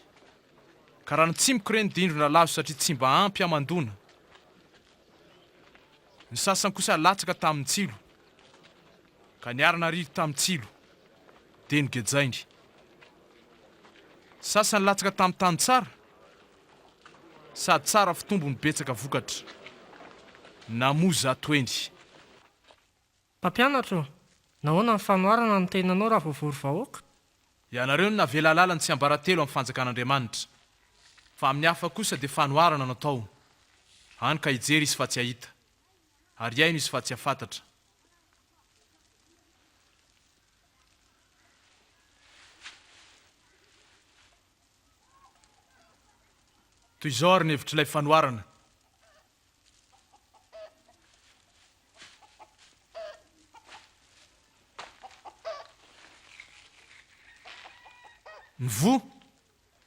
ka raha nitsimoka ireny dia indro nalazo satria tsy mba ampy hamandoana. Ny sasany kosa latsaka tamin'ny tsilo, ka niara-nariry tamin'ny tsilo, dia nogejainy. Ny sasany latsaka tamin'ny tany tsara, sady tsara fitombo no betsaka vokatra. Namoa zatoeny. Mpampianatra ô, nahoana ny fanoharana no tenanao raha vao vory vahoaka? Ianareo no navela hahalala ny tsiambaratelo amin'ny fanjakan'Andriamanitra, fa amin'ny hafa kosa dia fanoharana no atao, hany ka hijery izy fa tsy hahita, ary hihaino izy fa tsy hahafantatra. Toy izao ary ny hevitr'ilay fanoharana. Ny voa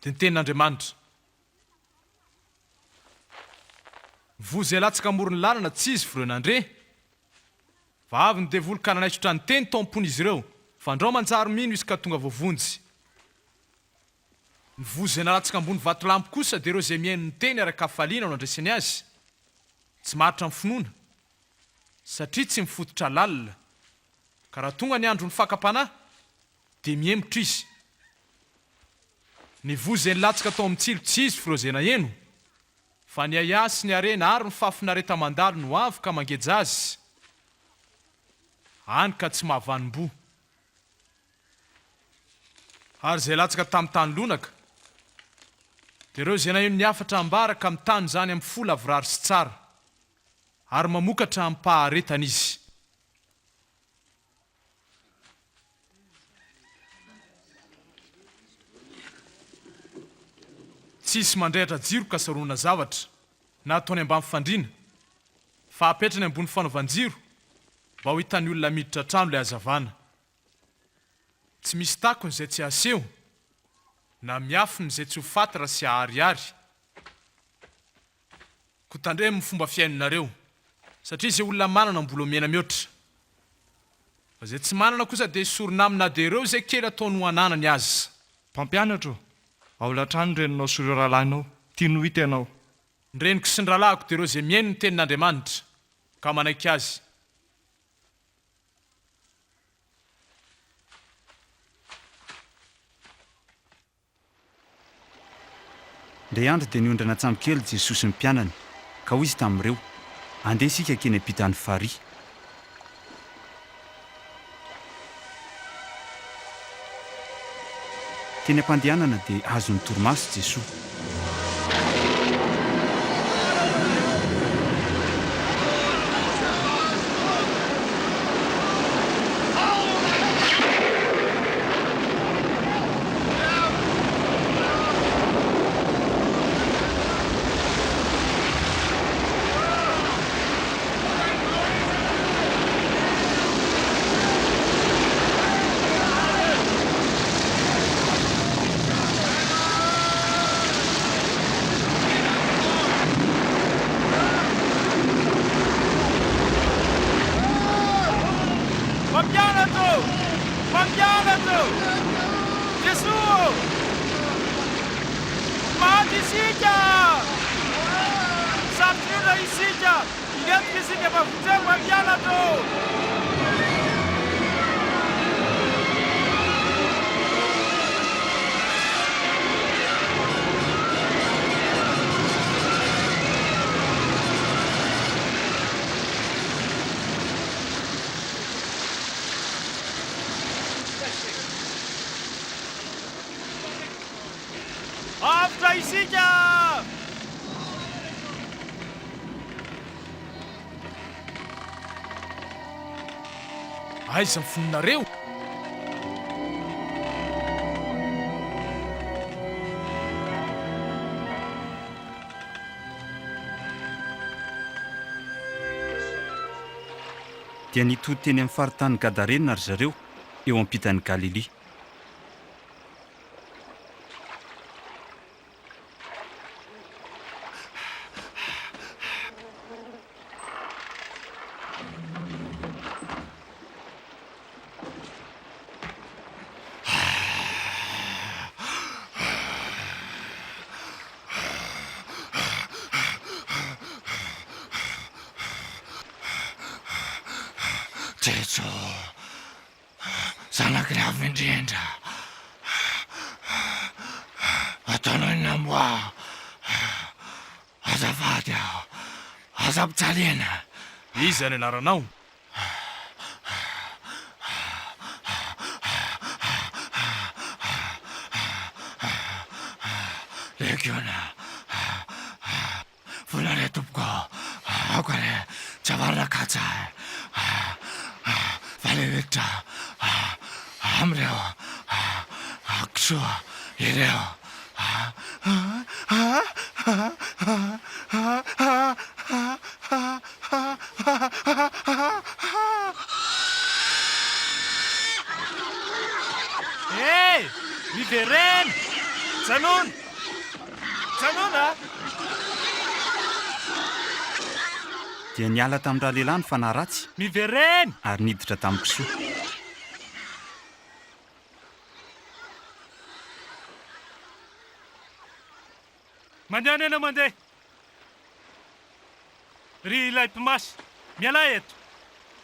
dia ny tenin'Andriamanitra. Ny voa izay latsaka amoron'ny lalana tsy izy f'ireo nandre. Fa avy ny devoly ka nanaisotra ny teny tao am-pon'izy ireo, fandrao manjary mino izy ka tonga voavonjy. Ny voa izay nalatsaka ambony vatolampy kosa dia ireo izay mihaino ny teny araka hafaliana no andraisany azy, tsy maharitra amin'ny finoana, satria tsy mifototra lalina, ka raha tonga ny andron'ny fakam-panahy dia mihemotra izy. Ny voa izay nilatsaka tao amin'ny tsilo tsy izy f'ireo izay naheno, fa ny ahiahy sy ny harena ary ny fahafinareta-mandalo no avy ka mangeja azy, hany ka tsy mahavanom-boa. Ary izay latsaka tamin'ny tany lonaka, dia ireo izay naheno ny hafatra ambara ka mitana izany amin'ny fo lavorary sy tsara, ary mamokatra amim-paharetana izy. Tsy hisy mandrehitra jiro ka saronana zavatra, na ataony ambany fandriana, fa apetrany ambony fanaovan-jiro, mba ho hitan'ny olona miditra an-trano ilay hazavana. Tsy misy takony izay tsy haseho, na miafina izay tsy ho faty raha sy haharihary. Koa tandremo ny fomba fihainonareo, satria izay olona manana mbola omena mihoatra. Fa izay tsy manana kosa dia esorina aminy na dia ireo izay kely ataony ho ananany aza. Mpampianatra ô, ao an-trano ny reninao sy ireo rahalahinao, tiany ho hita ianao. Ny reniko sy ny rahalahiko dia ireo izay mihaino ny tenin'Andriamanitra ka manaiky azy. Indray andro dia niondrana an-tsambokely Jesoa sy ny mpianany, ka hoy Izy tamin'ireo, Andeha isika hankeny ampitan'ny farihy. Teny am-pandehanana dia azon'ny torimaso Jesoa. Mpampianatra ô! Mpampianatra ô! Jesoa ô! Maty isika! Sarotra isika! Hilentika isika fa vonjeo mpampianatra ô! Avotra isika! Aiza ny fononareo? Dia nitody teny amin'ny faritanin'i Gadarena ry zareo, eo ampitan'i Galilia. Jeso, Zanaky ny Avo Indrindra, ataonao inona moa aho? Azafady aho, aza ampijaliana. Iza ny anaranao? Legiona. Vola re tompoko aoka re tsy avarina katsa fa le hiditra amin'ireo kisoa ireo. Hey! Miverena! Janona! Janona! Dia niala tamin-dralehilahy ny fanahy ratsy. Miverena! Ary niditra tamin'ny kisoa. Mandehana ianao mandeha! Ry ilay mpimasy, mialà eto!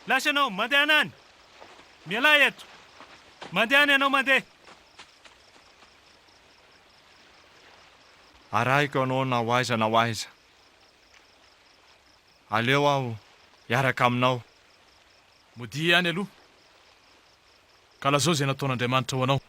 Lasa ianao, mandehana any! Mialà eto! Mandehana ianao mandeha! Arahiko ianao na ho aiza na ho aiza. Aleo aho hiaraka aminao. Modia ihany aloha, ka lazao izay nataon'Andriamanitra ho anao.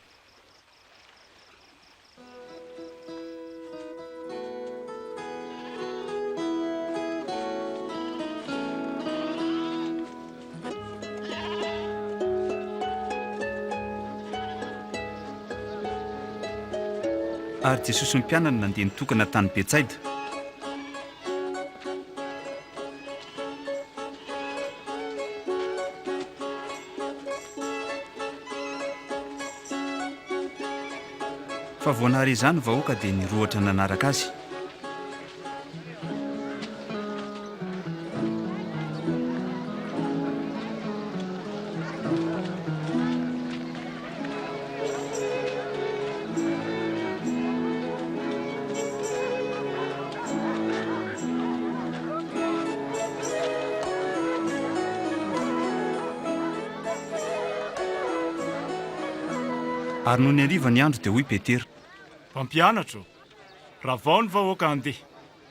Ary Jesoa sy ny mpianany nandeha nitokana tany Betsaida. Fa vao nahare izany ny vahoaka dia nirohotra nanaraka azy. Ary nony hariva ny andro dia hoy Petera. Mpampianatra ô! Ravao ny vahoaka handeha,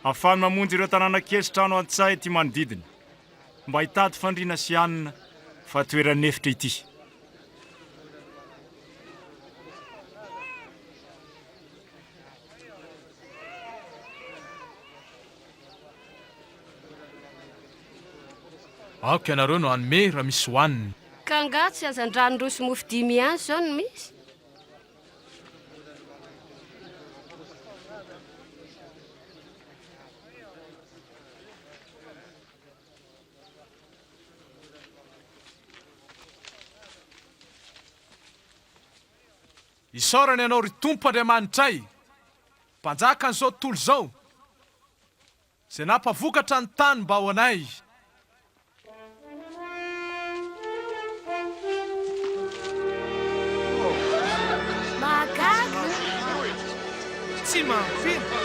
hahafahany mamonjy ireo tanàna kely sy trano an-tsaha ety manodidina, mba hitady fandriana sy hanina, fa toeran'efitra ity. Aoka ianareo no hanome raha misy hohanina. Ka angaha tsy hazandrano roa sy mofo dimy ihany izao no misy? Isaorana Ianao, ry Tompo Andriamanitray, Mpanjakan'izao tontolo izao, Izay nampavokatra ny tany mba ho anay. Mahagaga! Tsy mampino!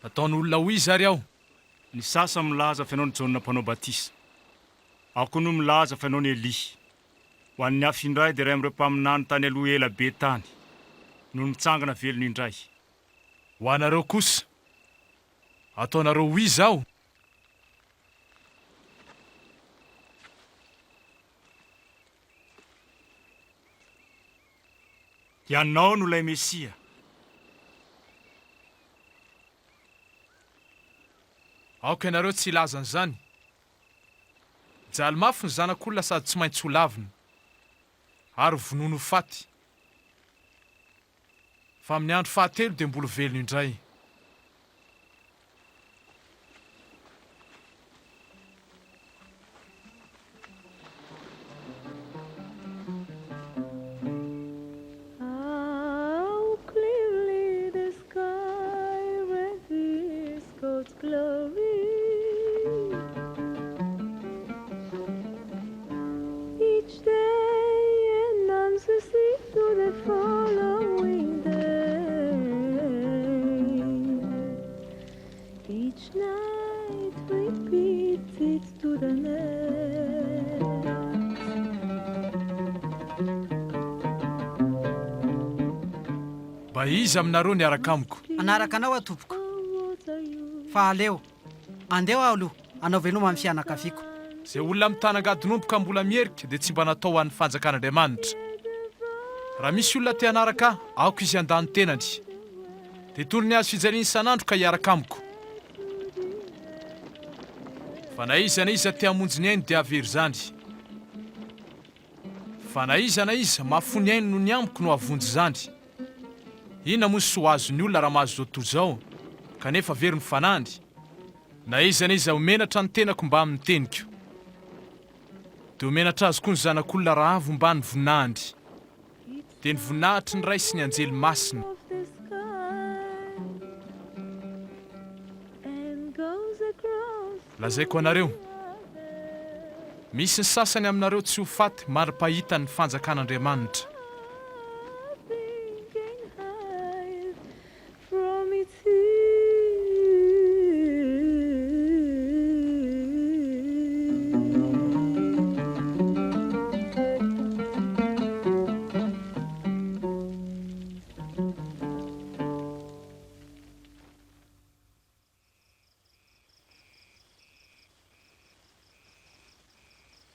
Ataon'olona ho iza ary aho? Ny sasany milaza fa ianao no Jaona Mpanao Batisa. Ao koa no milaza fa ianao no Elia. Ho an'ny hafa indray dia iray amin'ireo mpaminany tany aloha ela be tany no nitsangana velona indray. Ho anareo kosa, ataonareo ho iza aho? Ianao no ilay Mesia. Aoka ianareo tsy hilaza an'izany. Hijaly mafy ny Zanak'olona sady tsy maintsy holavina, ary hovonoina ho faty. Fa amin'ny andro fahatelo dia mbola ho velona indray. How clearly the sky reveals God's glory. Each day announces it to the following day. Each night repeats it to the next. Mba iza aminareo niaraka amiko? Hanaraka anao aho tompoko. Fa aleo, andeha aho aloha hanao veloma amin'ny fianakaviako. Izay olona mitana angadinomby ka mbola miherika dia tsy mba natao ho an'ny fanjakan'Andriamanitra. Raha misy olona te hanaraka ahy, aoka izy handà ny tenany. Dia toy ny hazo fijaliana isan'andro ka hiaraka amiko. Fa na iza na iza te hamonjy ny ainy dia hahavery izany. Fa na iza na iza mahafoy ny ainy noho ny amiko no hahavonjy izany. Inona moa ny soa azon'ny olona raha mahazo izao tontolo izao, kanefa very ny fanahiny? Na iza na iza ho menatra ny tenako mbamin'ny teniko, dia ho menatra azy koa ny Zanak'olona raha avy homban'ny voninahiny, dia ny voninahitry ny Ray sy ny anjely masina. Lazaiko anareo, misy ny sasany aminareo tsy ho faty mandra-pahitany ny fanjakan'Andriamanitra.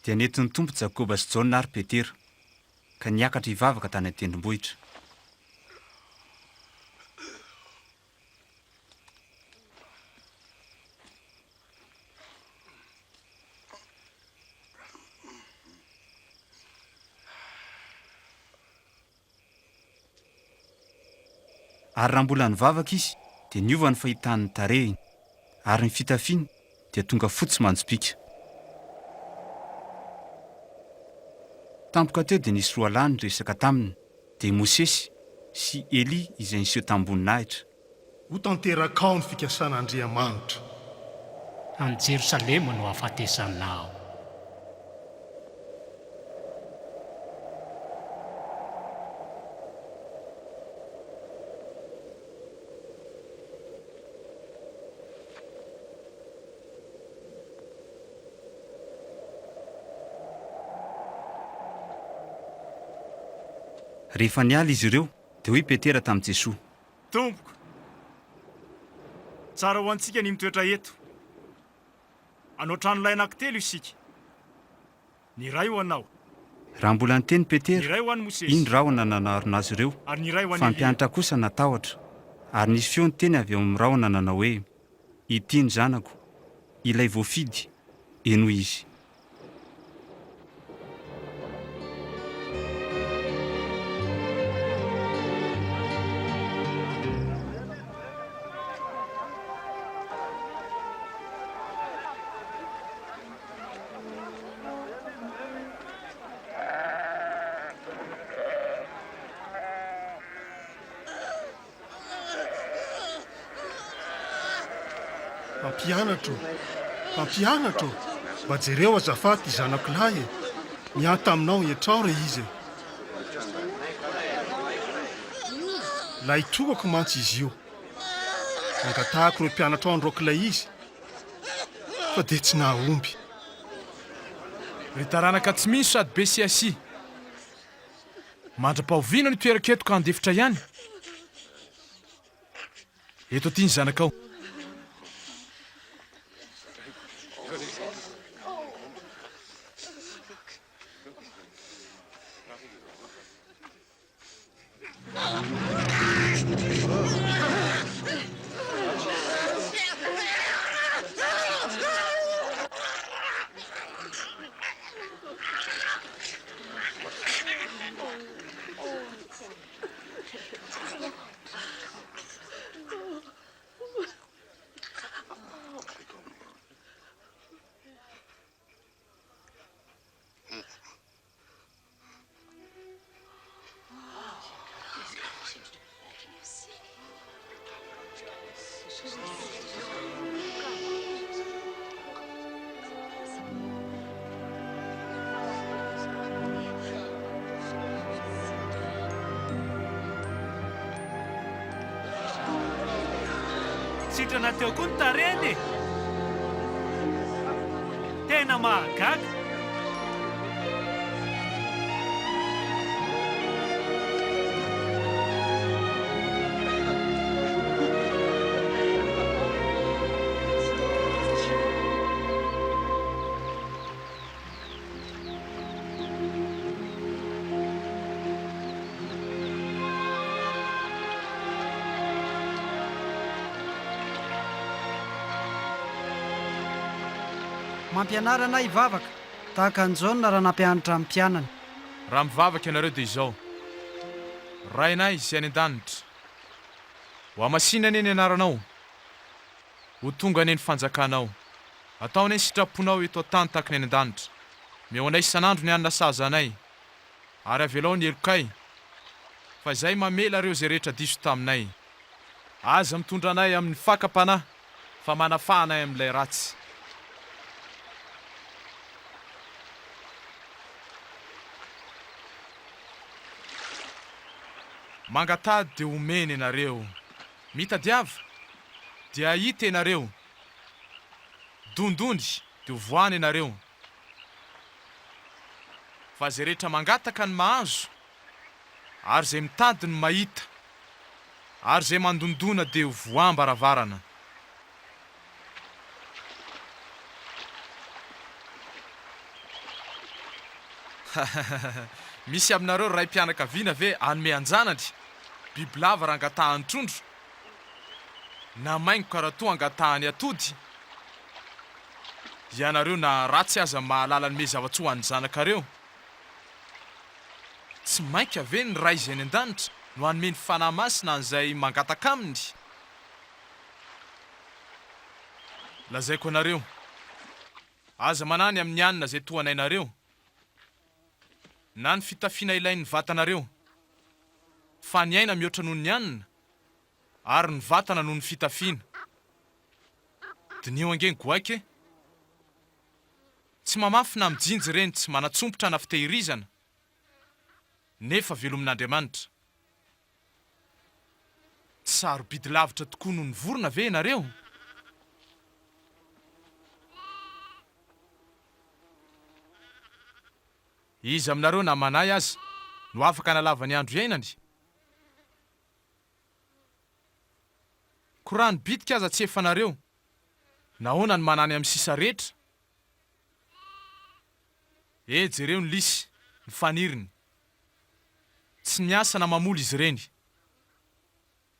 Dia nentin'ny Tompo Jakoba sy Jaona ary Petera, ka niakatra hivavaka tany an-tendrombohitra. Ary raha mbola nivavaka izy, dia niova ny fahitany ny tarehiny, ary ny fitafiany dia tonga fotsy manjopiaka. Tampoka teo dia nisy roalahy niresaka taminy, dia i Mosesy sy Elia izay niseho tamim-boninahitra. Ho tanterakao ny fikasan'Andriamanitra. Any Jerosalema no hahafatesanao. Rehefa niala izy ireo, dia hoy Petera tamin'i Jesoa. Tompoko, tsara ho antsika ny mitoetra eto. Hanao tranolay anankitelo isika. Ny iray ho anao. Raha mbola niteny Ny Petera, iray ho an'i Mosesy. iny rahona nanarona azy ireo, Ary ny iray ho fa an'i ny Elia. mpianatra kosa natahotra. Ary nisy feo niteny avy ao amin'ny rahona nanao hoe, Ity ny Zanako, ilay voafidy, henoy Izy. Mpampianatra ô! Mpampianatra ô! Mba jereo azafady ity zanako lahy e! Miahy taminao iantrao re izy e! Lahitokako mantsy izy io. Nangatahako ireo mpianatrao handroaka ilay izy fa dia tsy nahomby. Ry taranaka tsy mino sady be siasia! Mandra-pahoviana no hitoerako eto ka handefitra ihany? Eto aty ny zanakao. Sitrana teo koa ny tarehiny e! Tena mahagaga! Mampianara anay hivavaka, tahaka an'i Jaona raha nampianatra ny mpianany. Raha mivavaka ianareo dia izao, Rainay izay any an-danitra, hohamasinina anie ny anaranao, Ho tonga anie ny fanjakanao. Atao anie ny sitraponao eto an-tany tahaka ny any an-danitra. Omeo anay isan'andro ny hanina sahaza anay, ary avelao ny helokay, fa izahay mamela ireo izay rehetra diso taminay. Aza mitondra anay amin'ny fakam-panahy, fa manafaha anay amin'ilay ratsy. Mangatady dia homena ianareo. Mitadiava, dia hahita ianareo. Dondony, dia ho voahana ianareo. Fa izay rehetra mangataka no mahazo, ary izay mitady no mahita, ary izay mandondona dia ho voaham-baravarana. Misy aminareo raim-pianakaviana ve hanome an-janany bibilava raha angatahany trondro? Na maingoka raha toa angatahany atody? Ianareo na ratsy aza mahalala hanome zava-tsoa ho an'ny zanakareo. Tsy mainka ve ny Ray izay any an-danitra? no hanome ny Fanahy Masina an'izay mangataka Aminy? Lazaiko anareo, aza manahy ny amin'ny hanina izay tohanainareo, na ny fitafiana ilain'ny vatanareo, fa ny aina mihoatra noho ny hanina, ary ny vatana noho ny fitafiana. Diniho ange ny goaika e! Tsy mamafy na mijinja ireny, tsy manatsompitra na fitehirizana, nefa velomin'Andriamanitra. Tsy sarobidy lavitra tokoa noho ny vorona ve ianareo? Iza aminareo na manahy aza no afaka hanalava ny andro iainany? Koa raha ny bitika aza tsy efanareo, nahoana no manany amin'ny sisa rehetra? E, jereo ny lisy, ny faniriny. Tsy miasa na mamoly izy ireny.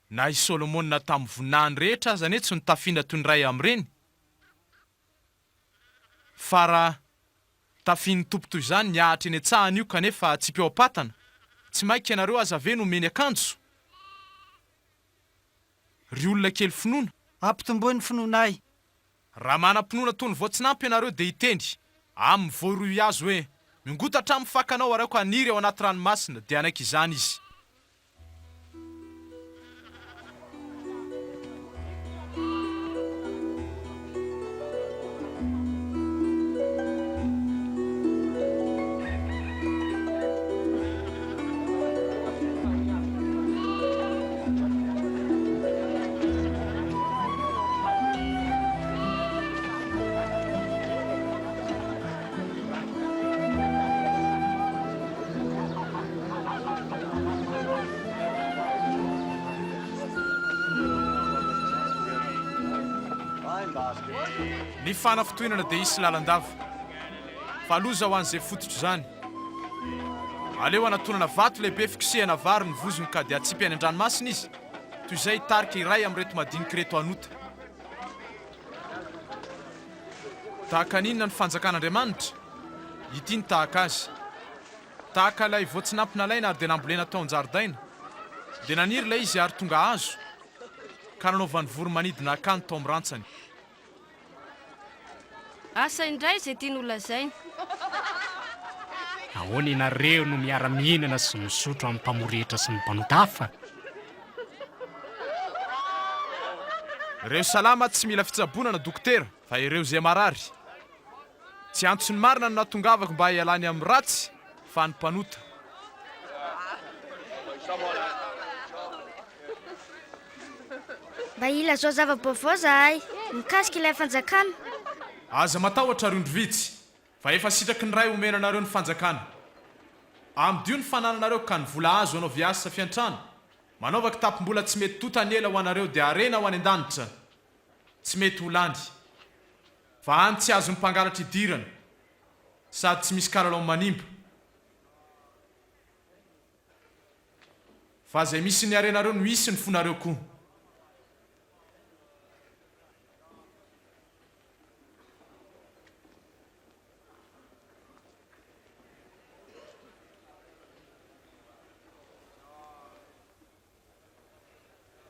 Na i Solomona tamin'ny voninahiny rehetra aza anie tsy notafiana toy ny iray amin'ireny. Fa raha tafian'ny Tompo toy izany ny ahitra eny an-tsahany io kanefa atsipy ao am-patana, tsy mainka ianareo aza ve no omeny akanjo? Ry olona kely finoana! Ampitomboy ny finoanay. Raha manam-pinoana toy ny voatsinampy ianareo dia hiteny amin'ny voaroihazo hoe, Miongotra hatramin'ny fakanao ary aoka haniry ao anaty ranomasina, dia hanaiky izany izy. Ny fanafintohinana dia hisy lalandava, fa loza ho an'izay fototr'izany. Aleo hanatonana vato lehibe fikosehana vary ny vozony ka dia atsipy any an-dranomasina izy, toy izay hitarika iray amin'ireto madinika ireto hanota. Tahaka ny inona ny fanjakan'Andriamanitra? Ity ny tahaka azy. Tahaka ilay voatsinampy nalaina ary dia nambolena tao an-jaridaina. Dia naniry ilay izy ary tonga hazo, ka nanaovan'ny voro-manidina akany tao amin'ny rantsany. Asa indray izay tiany holazaina. Nahoana ianareo no miara-mihinana sy misotro amin'ny mpamory hetra sy ny mpanota hafa? Ireo salama tsy mila fitsaboana na dokotera, fa ireo izay marary. Tsy antso ny marina no nahatongavako mba hialany amin'ny ratsy, fa ny mpanota. Mba ilazao zava-baovao zahay mikasika ilay fanjakana. Aza matahotra ry ondry vitsy, fa efa sitraky ny Ray homena anareo ny fanjakana. Amidio ny fanananareo ka ny vola azo anaovy asa fiantrana, manaova kitapom-bola tsy mety tota ny ela ho anareo dia harena ho any an-danitra tsy mety ho lany, fa any tsy azon'ny mpangalatra idirana sady tsy misy kalalao manimba. Fa izay misy ny harenareo no hisy ny fonareo koa.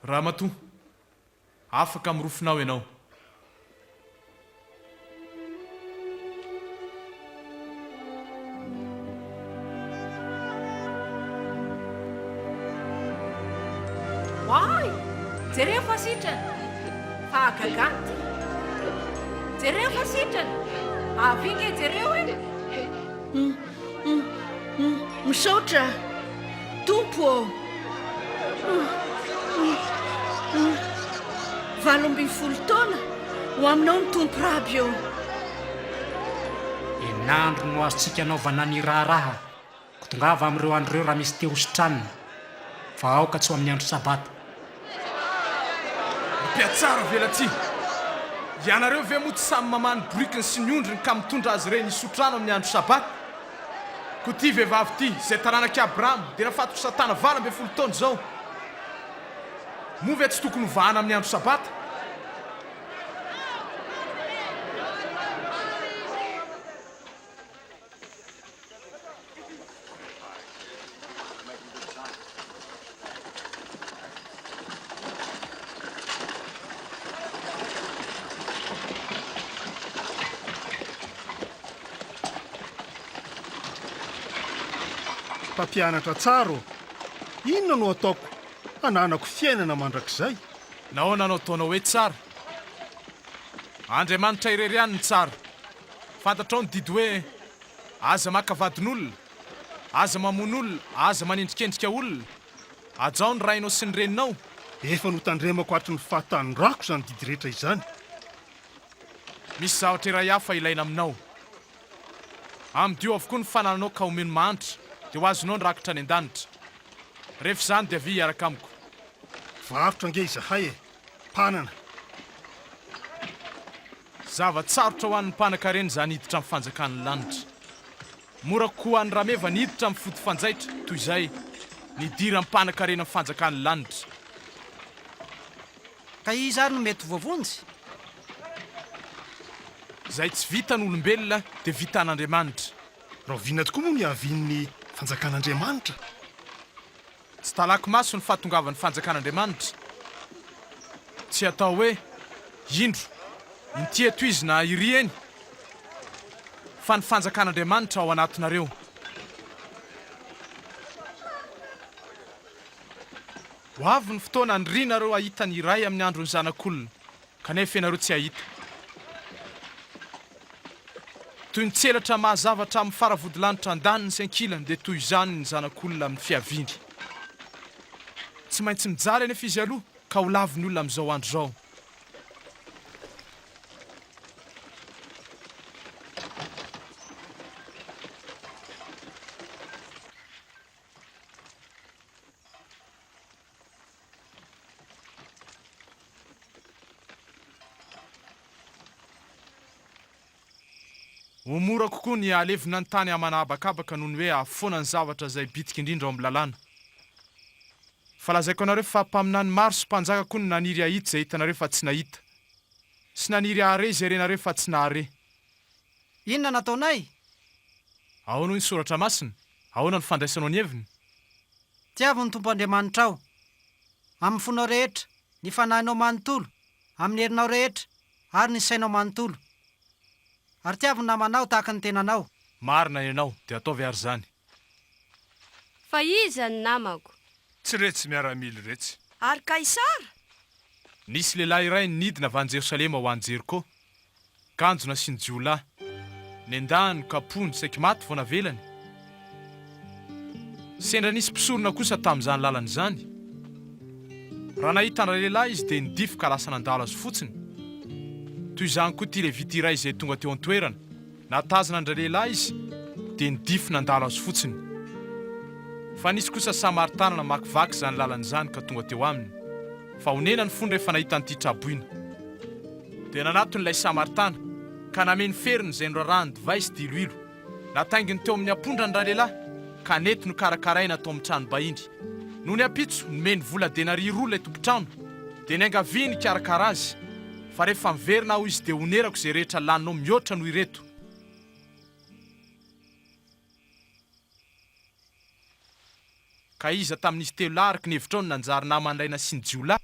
Ramatoa, afaka amin'ny rofinao ianao. Oay! Jereo fa sitrana! Fahagagana ity! Jereo fa sitrana! Avia nge jereo e! Misaotra Tompo ô! 18 taona ho aminao ny Tompo Raby ô! En'andro no azontsika anaovana ny raharaha, koa tongava amin'ireo andro ireo raha misy te hositranina, fa aoka tsy ho amin'ny andro Sabata. Ry mpihatsara velatsihy! Ianareo ve moa tsy samy mamaha ny borikiny sy ny ondriny ka mitondra azy ireny hisotro rano amin'ny andro Sabata? Koa ity vehivavy ity, izay taranak'i Abrahama, dia nafatotry Satana 18 taona izao. Moa ve tsy tokony hovahana amin'ny andro Sabata? Mpampianatra tsara ô, inona no ataoko hananako fiainana mandrakizay? Nahoana no ataonao hoe tsara? Andriamanitra irery ihany no tsara. Fantatrao ny didy hoe, Aza maka vadin'olona, aza mamono olona, aza manendrikendrika olona, hajao ny rainao sy ny reninao. Efa notandremako hatry ny fahatanorako izany didy rehetra izany. Misy zavatra iray hafa ilaina aminao. Amidio avokoa ny fanananao ka omeo ny mahantra, dia ho azonao ny rakitra any an-danitra. Rehefa izany dia avia hiaraka amiko. Varotra ange izahay e! Mpanana. Zava-tsarotra ho an'ny mpanan-karena izany hiditra amin'ny fanjakan'ny lanitra. Mora kokoa ho an'ny rameva ny hiditra amin'ny fody fanjaitra toy izay ny hidiran'ny mpanan-karena amin'ny fanjakan'ny lanitra. Ka iza ary no mety ho voavonjy? Izay tsy vitan'olombelona dia vitan'Andriamanitra. Rahoviana tokoa moa no hiavian'ny fanjakan'Andriamanitra? Tsy talaky maso ny fahatongavan'ny fanjakan'Andriamanitra. Tsy atao hoe, Indro, inty eto izy na iry eny, fa ny fanjakan'Andriamanitra ao anatinareo. Ho avy ny fotoana hanirianareo hahita ny iray amin'ny andron'ny Zanak'olona, kanefa ianareo tsy hahita. Toy ny tselatra mahazava hatramin'ny faravodilanitra andaniny sy ankilany dia toy izany ny Zanak'olona amin'ny fiaviany. Tsy maintsy mijaly anefa izy aloha ka ho lavin'ny olona amin'izao andro izao. Ho mora kokoa ny hahalevona ny tany amana habakabaka noho ny hoe hahafoana ny zavatra izay bitika indrindra ao amin'ny lalàna. Fa lazaiko anareo fa mpaminany maro sy mpanjaka koa no naniry hahita izay hitanareo fa tsy nahita, sy naniry hahare izay renareo fa tsy nahare. Inona no ataonay? Ahoana hoy ny Soratra Masina? Ahoana no fandraisanao ny heviny? Tiavo ny Tompo Andriamanitrao, amin'ny fonao rehetra, ny fanahinao manontolo, amin'ny herinao rehetra, ary ny sainao manontolo. Ary tiavo ny namanao tahaka ny tenanao. Marina ianao, dia ataovy ary izany. Fa iza ny namako? Tsy retsy miaramila iretsy. Ary Kaisara? Nisy lehilahy iray nidina avy any Jerosalema ho any Jeriko. Kanjo nasian'ny jiolahy. Nendahiny, kapohiny, saiky maty vao navelany. Sendra nisy mpisorona kosa tamin'izany lalana izany. Raha nahita an-dralehilahy izy dia nidify ka lasa nandalo azy fotsiny. Toy izany koa ity Levita iray izay tonga teo an-toerana. Nahatazana an-dralehilahy izy dia nidify nandalo azy fotsiny. Fa nisy kosa Samaritana namakivaky izany lalana izany ka tonga teo aminy. Fa onena ny fony rehefa nahita an'ity tra-boina. Dia nanatona ilay Samaritana, ka nameno feriny izay norarahany divay sy diloilo. Natainginy teo amin'ny ampondrany ralehilahy, ka nety nokarakaraina tao amin'ny tranom-bahiny. Nony ampitso, nomeny vola denaria roa ilay tompon-trano, dia niangaviany hikarakara azy, fa rehefa miverina aho izy dia honerako izay rehetra laninao mihoatra noho ireto. Ka iza tamin'izy telo lahy araka ny hevitrao no nanjary naman'ilay nasian'ny jiolahy?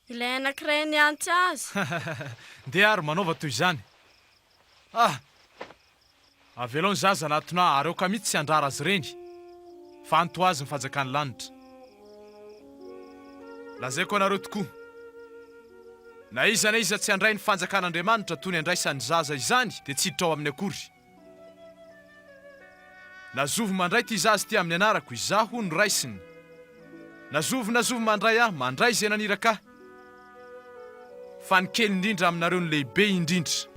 Ilay anankiray niantso azy. Ndeha ary manaova toy izany. Ah! Avelao ny zaza hanatona ahy ary aoka mihitsy tsy handrara azy ireny, fa any toa azy ny fanjakan'ny lanitra. Lazaiko anareo tokoa, na iza na iza tsy handray ny fanjakan'Andriamanitra toy ny andraisan'ny zaza izany dia tsy hiditra ao aminy akory. Na zovy mandray ity zaza ity amin'ny anarako, izaho no raisiny. Na zovy na zovy mandray ahy, mandray izay naniraka ahy. Fa ny kely indrindra aminareo no lehibe indrindra.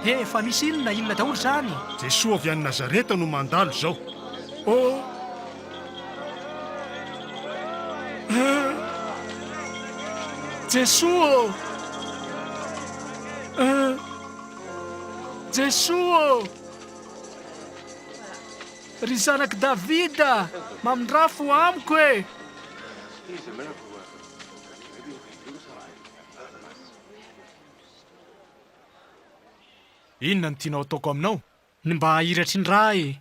He, fa misy inona inona daholo izany? Jesoa avy any Nazareta no mandalo izao. Oh! Eh! Jesoa ô! Eh! Jesoa ô! Ry zanak'i Davida, mamindrà fo amiko e! Inona no tianao hataoko aminao? Ny mba hahiratry ny ra e!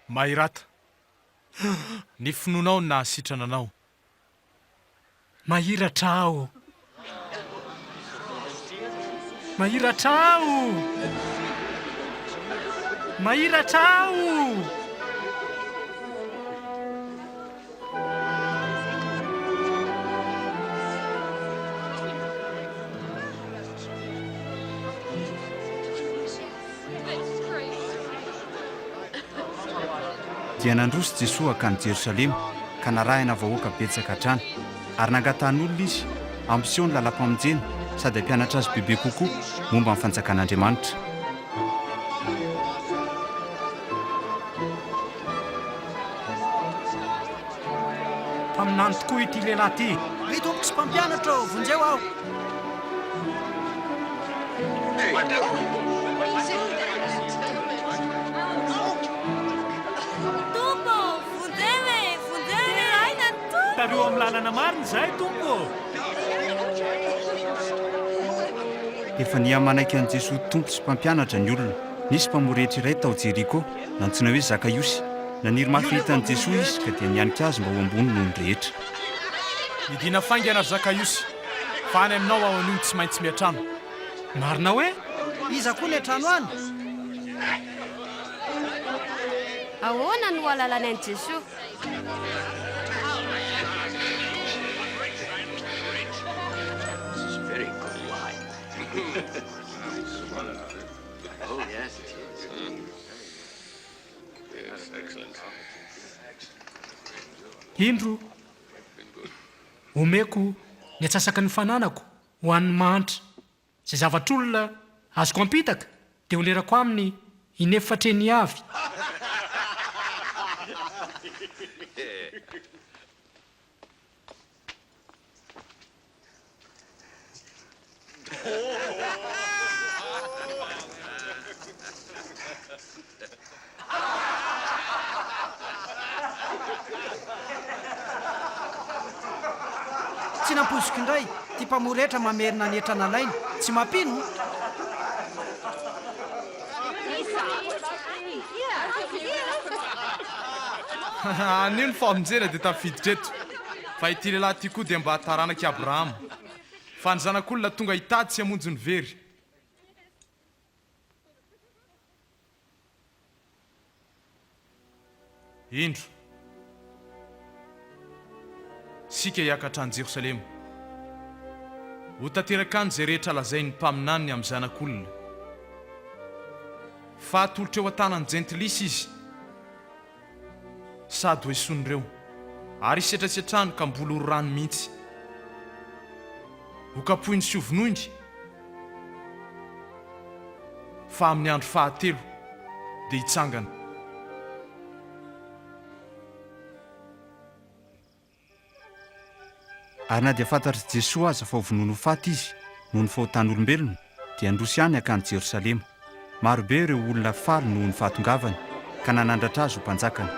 Mahirata. Ny finoanao no nahasitrana anao. Mahiratra aho. Mahiratra aho. Mahiratra aho. Dia nandroso Jesoa hankany Jerosalema, ka narahina vahoaka betsaka hatrany. Ary nangatahan'olona Izy hampiseho ny lalam-pamonjena sady hampianatra azy bebe kokoa momba ny fanjakan'Andriamanitra. Mpaminany tokoa ity lehilahy ity. Ry Tompoko sy Mpampianatra ô, vonjeo aho! Tompo ô, vonjeo e! Vonjeo e! Aina ny Tompo! Tariho amin'ny lalana marina izahay, Tompo ô! Efa niha-manaiky an'i Jesoa Tompo sy Mpampianatra ny olona. Nisy mpamory hetra iray tao Jeriko, nantsoina hoe Zakaiosy. Naniry mafy hahita an'i Jesoa izy, ka dia nihanika azy mba ho ambony noho ny rehetra. Midina faingana ry Zakaiosy, fa any aminao aho anio no tsy maintsy miantrano. Marina hoe? Iza koa ny an-trano any? Ahoana no ahalalany an'i Jesoa? Indro, omeko ny antsasaky ny fananako ho an'ny mahantra. Izay zavatr'olona azoko ampitaka dia honerako aminy in'efatreny avy. Tsy nampoiziko indray ity mpamory hetra mamerina ny hetra nalainy. Tsy mampino? Anio ny famonjena dia tafiditra eto, fa ity lehilahy ity koa dia mba taranak'i Abrahama. Fa ny Zanak'olona tonga hitady sy hamonjy ny very. Indro, isika hiakatra any Jerosalema. Ho tanteraka any izay rehetra lazain'ny mpaminany amin'ny Zanak'olona. Fa hatolotra eo an-tanan'ny Jentilisa izy, sady hoesoin'ireo, ary hisetrasetrany ka mbola ho rorany mihitsy. Hokapohiny sy hovonoiny, fa amin'ny andro fahatelo dia hitsangana. Ary na dia fantatr'i Jesoa aza fa hovonoiny ho faty Izy noho ny fahotan'olombelona, dia nirosy ihany hankany Jerosalema. Marobe ireo olona faly noho ny fahatongavany, ka nanandratra Azy ho Mpanjakany.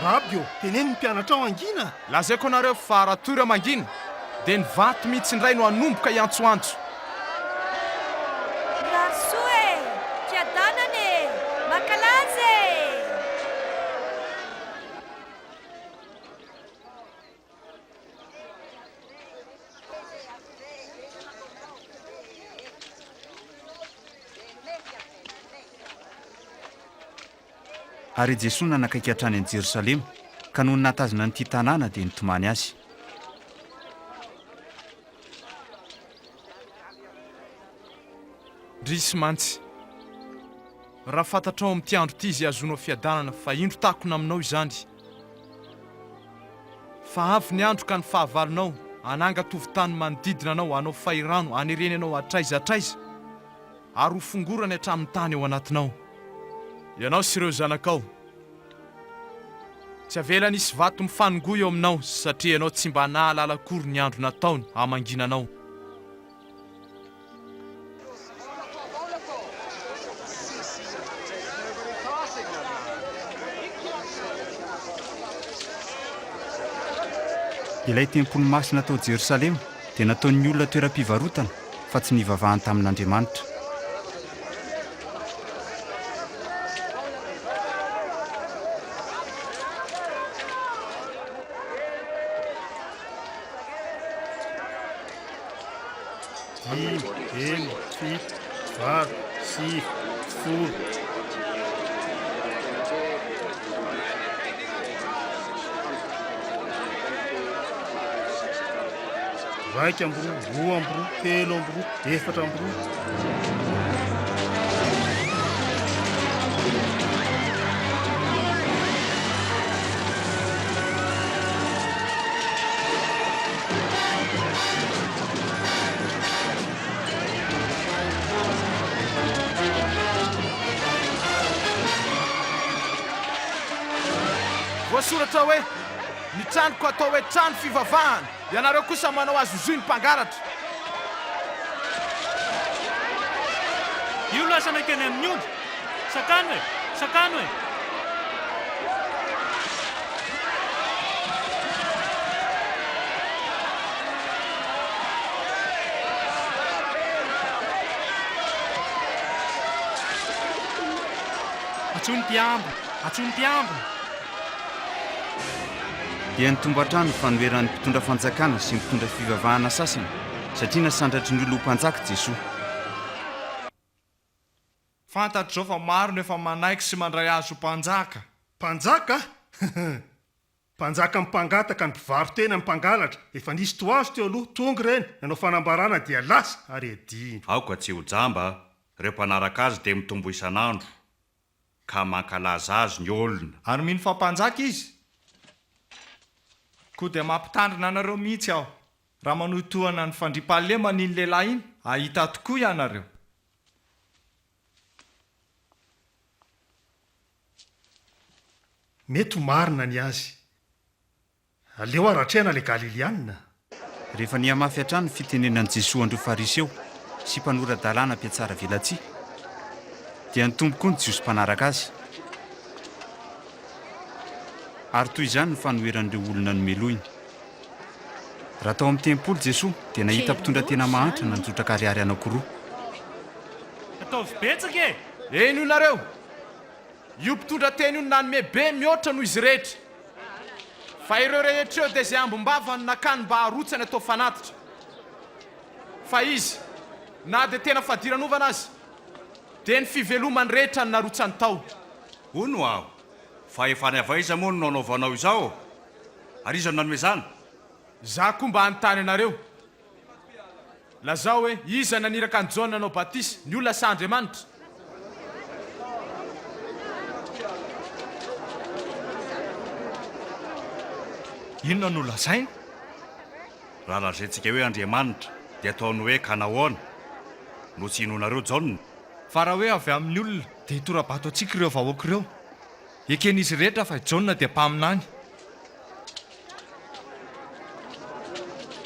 Raby ô, teneno ny mpianatrao hangina. Lazaiko anareo fa raha toy ireo mangina, dia ny vato mihitsy indray no hanomboka hiantsoantso. Mirary soa e! Fiadanana e! Mankalaza e! Ary i Jesoa nanakaiky hatrany an'i Jerosalema, ka nony nahatazana an'ity tanàna dia nitomany azy. Ndrisy mantsy! Raha fantatrao amin'ity andro ity izay hahazoanao fiadanana, fa indro takona aminao izany. Fa avy ny andro ka ny fahavalonao hananga-tovon-tany manodidina anao, hanao fahirano, hanereny anao hatraiza hatraiza, ary ho fongorany hatramin'ny tany ao anatinao. Ianao sy ireo zanakao. Tsy avelany hisy vato mifanongoa eo aminao, satria ianao tsy mba nahalala akory ny andro nataony hamangiana anao. Ilay tempoly masina tao Jerosalema dia nataon'ny olona toeram-pivarotana fa tsy nivavahany tamin'Andriamanitra. Dimy, enina, fito, valo, sivy, folo. 12, 22, 23, 24. Voasoratra hoe, Ny tranoko atao hoe trano fivavahana, ianareo kosa manao azy ho zohy ny mpangalatra. Io lasa nankeny amin'ny ondry. Sakano e! Sakano e! Antsoy ny mpiambina! Antsoy ny mpiambina! Dia nitombo hatrany ny fanoheran'ny mpitondra fanjakana sy ny mpitondra fivavahana sasany, satria nasandratry ny olona ho mpanjaka Jesoa. Fantatro izao fa maro no efa manaiky sy mandray azy ho mpanjaka. Mpanjaka? Mpanjaka mpangataka, ny mpivaro-tena, ny mpangalatra. Efa nisy toa azy teo aloha, tonga ireny, nanao fanambarana dia lasa ary adino. Aoka tsy ho jamba, ireo mpanaraka azy dia mitombo isan'andro, ka mankalaza azy ny olona. Ary mino fa mpanjaka izy? Koa dia mampitandrina anareo mihitsy aho, raha manohitohana ny fandriampahalemana iny lehilahy iny, hahita tokoa ianareo. Mety ho marina ny azy. Aleo aratrehana ilay Galiliana. Rehefa nihamafy hatrany ny fitenenan'i Jesoa an'ireo Fariseo sy mpanora-dalàna mpihatsara velatsihy, dia nitombo koa ny Jiosy mpanaraka azy. Ary toy izany ny fanoheran'ireo olona nomelohiny. Raha tao amin'ny tempoly Jesoa, dia nahita mpitondra tena mahantra nanjotraka ariary anankiroa. Ataovy betsaka e! Eny hoy nareo, io mpitondra tena io no nanome be mihoatra noho izy rehetra. Fa ireo rehetra ireo dia izay ambim-bava no nakany mba harotsany atao fanatitra. Fa izy, na dia tena fadiranovana aza, dia ny fivelomany rehetra no narotsany tao. Hono aho, fahefana avy aiza moa no nanaovanao izao? Ary iza no nanome izany? Izaho koa mba hanontany anareo. Lazao hoe, iza naniraka an'i Jaona hanao batisa, ny olona sa Andriamanitra? Inona no lazainy? Raha lazaintsika hoe Andriamanitra, dia ataony hoe ka nahoana no tsy inoanareo Jaona? Fa raha hoe avy amin'ny olona, dia hitora-bato antsika ireo vahoaka ireo. Eken'izy rehetra fa i Jaona dia mpaminany.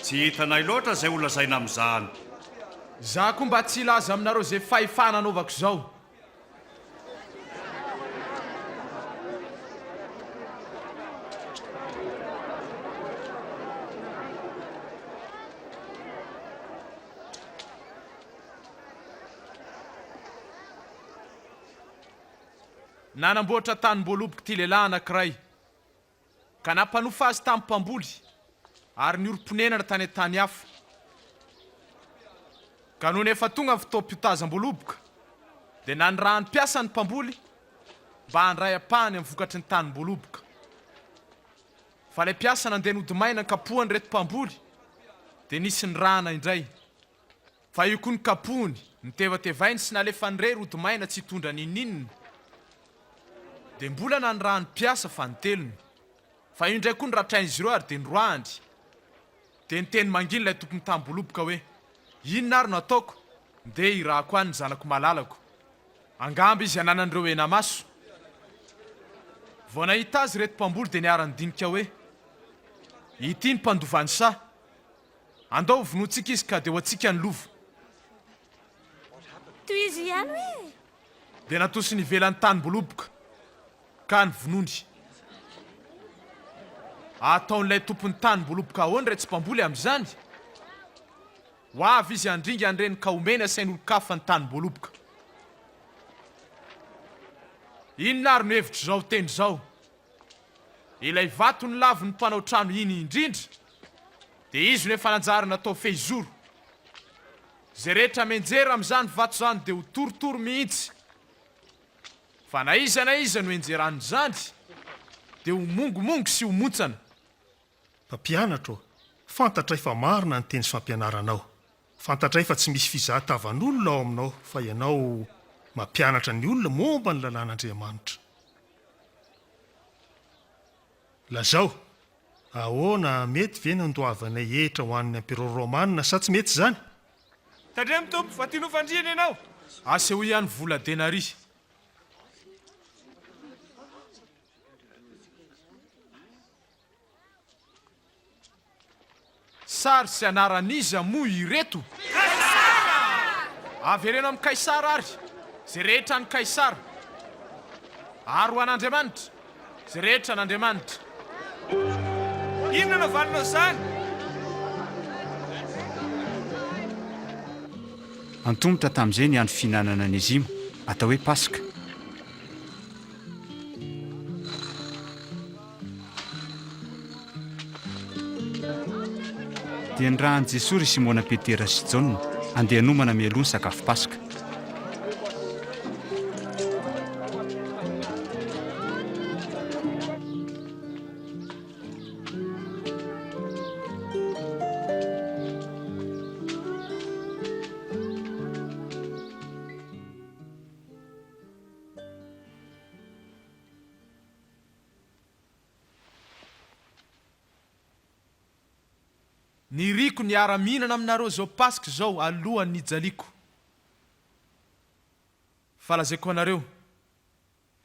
Tsy hitanay loatra izay holazaina amin'izany. Izaho koa mba tsy hilaza aminareo izay fahefana anaovako izao. Nanamboatra tanim-boaloboka ity lehilahy anankiray, ka nampanofa azy tamin'ny mpamboly, ary niorim-ponenana tany an-tany hafa. Ka nony efa tonga ny fotoam-piotazam-boaloboka, dia nanirahan'ny mpiasa ny mpamboly mba handray ampahany amin'ny vokatry ny tanim-boaloboka. Fa ilay mpiasa nandeha nody maina nikapohan'ireto mpamboly, dia nisy nirahana indray. Fa io koa nokapohiny, notevatevainy sy nalefany irery hody maina tsy hitondra n'inon'inona. Dia mbola nanirahany mpiasa fanintelony. Fa io indray koa noratrain'izy ireo ary dia noroahany. Dia niteny mangina ilay tompon'ny tanim-boaloboka hoe, Inona ary no hataoko? Ndeha hirahako any ny zanako malalako. Angamba izy ananan'ireo hena-maso. Vao nahita azy ireto mpamboly dia niara-nidinika hoe, Ity ny mpandova ny saha. Andao hovonointsika izy ka dia ho antsika ny lova. Tohizo ihany hoe. Dia natosiny ivelan'ny tanim-boaloboka ka novonoiny. Ataon'ilay tompon'ny tanim-boaloboka ahoana iretsy mpamboly amin'izany? Ho avy izy handringa an'ireny ka homeny asain'olon-kafa ny tanim-boaloboka. Inona ary no hevitr'izao teny izao? Ilay vato nolavin'ny mpanao trano iny indrindra dia izy no efa nanjary natao fehizoro. Izay rehetra mianjera amin'izany vato izany dia ho torotoro mihitsy. Fa na iza na iza no ianjeran'izany dia ho mongomongo sy ho montsana. Mpampianatra ô, fantatray fa marina ny teny sy fampianaranao. Fantatray fa tsy misy fizaha-tavan'olona ao aminao fa ianao mampianatra ny olona momba ny lalàn'Andriamanitra. Lazao, ahoana, mety ve ny handoavanay hetra ho an'ny emperora romana sa tsy mety izany? Tandremo Tompo fa tianao fandrihana ianao. Asehoy ihany vola denaria. Sary sy anaran'iza moa ireto? Kaisara! Avereno amin'i Kaisara àry izay rehetra an'i Kaisara, ary ho an'Andriamanitra izay rehetra an'Andriamanitra. Inona no valinao izany? Antomotra tamin'izay ny andro fihinanana ny enzima, atao hoe Paska. Dia nirahan'i Jesoa ry Simona Petera sy Jaona handeha hanomana mialoha ny sakafo Paska. Niriko ny hiara-mihinana aminareo izao Paska izao alohan'ny hijaliako. Fa lazaiko anareo,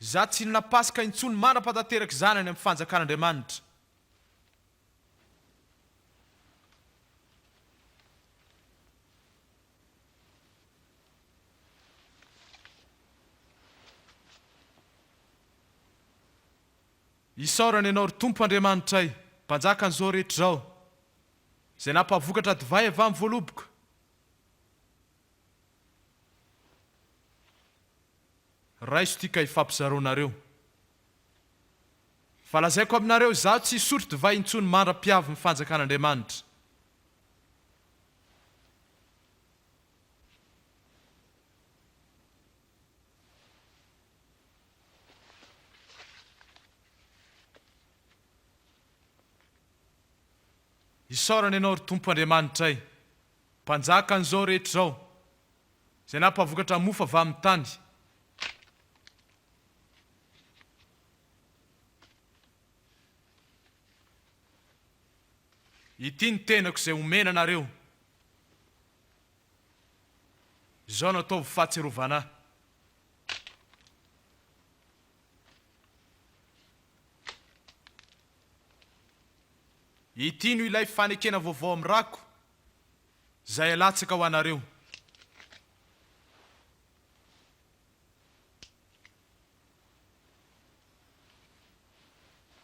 izaho tsy hihinana Paska intsony mandra-pahatanteraka izany any amin'ny fanjakan'Andriamanitra. Isaorana Ianao, ry Tompo Andriamanitray, Mpanjakan'izao rehetra izao, izay nampahavokatra divay avy amin'ny voaloboka. Raiso ity ka ifampizaraonareo. Fa lazaiko aminareo, izaho tsy hisotro divay intsony mandra-piavin'ny fanjakan'Andriamanitra. Isaorana Ianao, ry Tompo Andriamanitray, Mpanjakan'izao rehetra izao, izay nampahavokatra mofo avy amin'ny tany. Ity ny tenako izay omena anareo. Izao no ataovy fahatsiarovana ahy. Ity no ilay fanekena vaovao amin'ny rako, izay alatsaka ho anareo.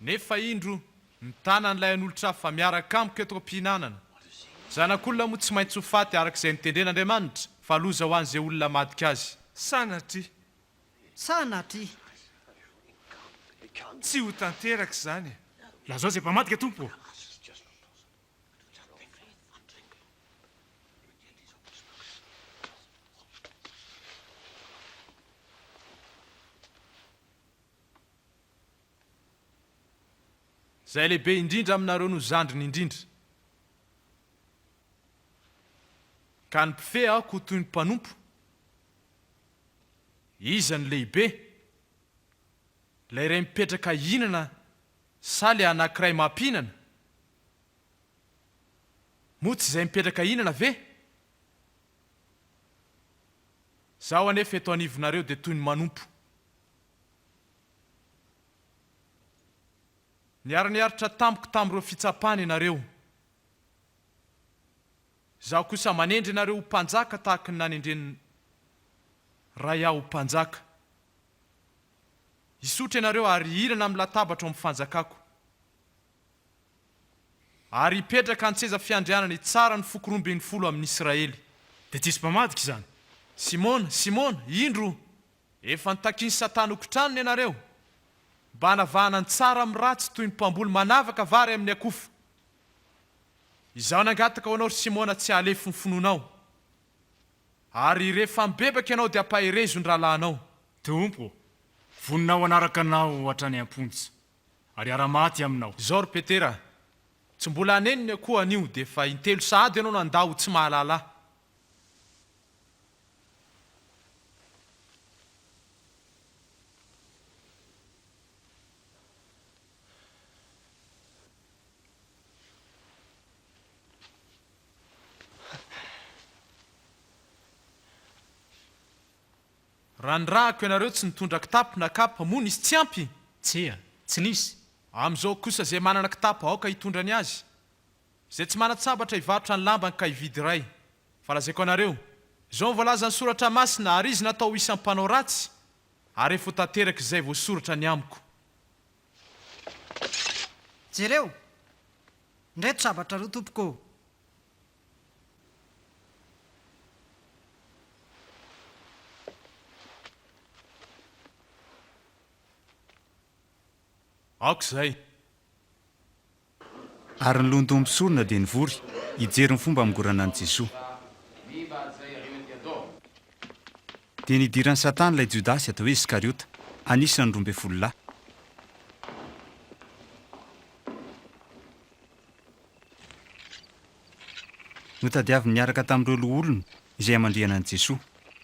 Nefa indro, ny tanan'ilay hanolotra ahy fa miaraka amiko eto am-pihinanana. Zanak'olona moa tsy maintsy ho faty araka izay notendren'Andriamanitra, fa loza ho an'izay olona hamadika azy. Sanatria. Sanatria. Tsy ho tanteraka izany e. Lazao izay mpamadika, Tompo ô. Izay lehibe indrindra aminareo no zandriny indrindra. Ka ny mpifehy aoka ho toy ny mpanompo. Iza no lehibe? Ilay iray mipetraka hihinana sa ilay anankiray mampihinana? Moa tsy izay mipetraka hihinana ve? Izaho anefa eto anivonareo dia toy ny manompo. Niara-niaritra tamiko tamin'ireo fitsapana ianareo. Izaho kosa manendry anareo ho mpanjaka tahaka ny nanendren'ny Ray ahy ho mpanjaka. Hisotro ianareo ary hihirana amin'ny latabatra ao amin'ny fanjakako. Ary hipetraka an-tseza fiandrianana hitsara ny foko 12 amin'i Israely. Dia tsy hisy mpamadika izany. Simona, Simona, indro, efa notakin'i Satana hokotranina ianareo, mba hanavahana ny tsara amin'ny ratsy toy ny mpamboly manavaka vary amin'ny akofa. Izaho nangataka ho anao, ry Simona, tsy hahalefy ny finoanao. Ary rehefa mibebaka ianao dia ampaherezo ny rahalahinao. Tompo ô, vonona aho hanaraka Anao hatrany am-ponja, ary hiara-maty Aminao. Izao ry Petera, tsy mbola haneno ny akoho anio dia efa intelo sahady ianao nandà ho tsy mahalala ahy. Raha nirahako ianareo tsy nitondra kitapo na kapa, moa nisy tsy ampy? Tsia, tsy nisy. Amin'izao kosa izay manana kitapo aoka hitondra ny azy. Izay tsy manan-tsabatra hivarotra ny lambany ka hividy iray. Fa lazaiko anareo, izao no voalazan'ny Soratra Masina, ary izy natao ho isan'ny mpanao ratsy, ary efa ho tanteraka izay voasoratra ny amiko. Jereo! Ndreto sabatra roa tompoko ô! Aoka izay. Ary ny lohandoham-pisorona dia nivory hijery ny fomba hamongorana an'i Jesoa. Dia nidiran'i Satana ilay Jodasy atao hoe Iskariota, anisan'ny 12 lahy. Notadiaviny niaraka tamin'ireo loholona izay hamandrihana an'i Jesoa.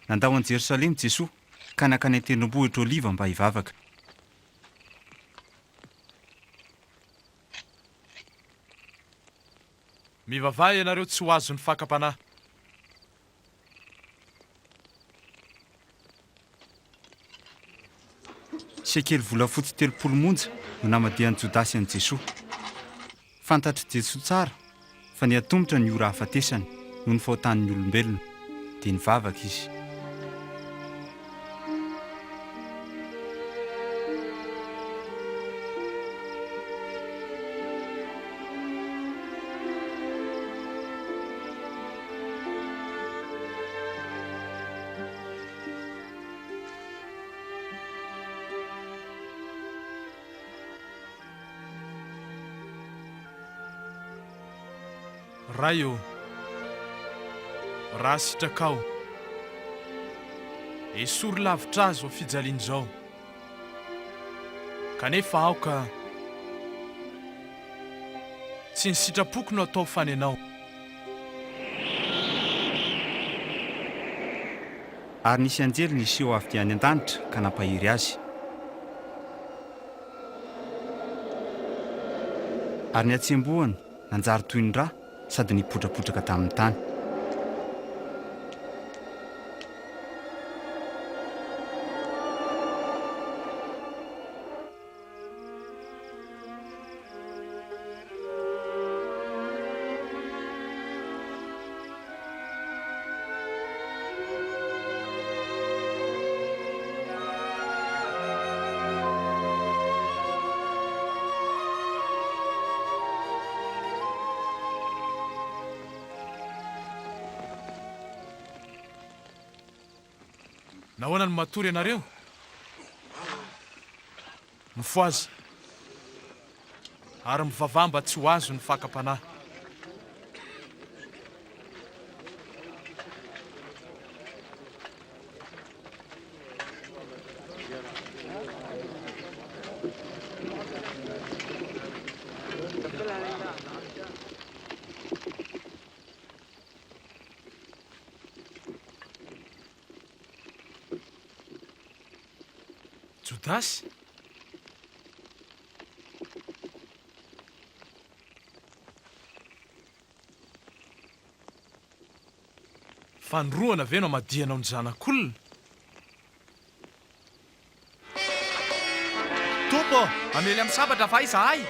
Nandao an'i Jerosalema Jesoa ka nankany an-tendrombohitra Oliva mba hivavaka. Mivavaha ianareo tsy ho azon'ny fakam-panahy. Sekely volafotsy 30 monja no namadihan'i Jodasy an'i Jesoa. Fantatr'i Jesoa tsara fa nihatomotra ny ora hahafatesany noho ny fahotan'ny olombelona, dia nivavaka izy. Ray ô, raha sitrakao, esory lavitra ahy izao fijaliana izao, kanefa aoka tsy ny sitrapoko no atao fa ny Anao. Ary nisy anjely niseho avy dia any an-danitra ka nampahery azy. Ary ny hatsembohany nanjary toy ny ra sady nipotrapotraka tamin'ny tany. Nahoana no matory ianareo? Mifohaza ary mivavaha mba tsy ho azon'ny fakam-panahy. Jodasy? Fanorohana ve no amadihanao ny Zanak'olona? Tompo ô, hamely amin'ny sabatra va izahay?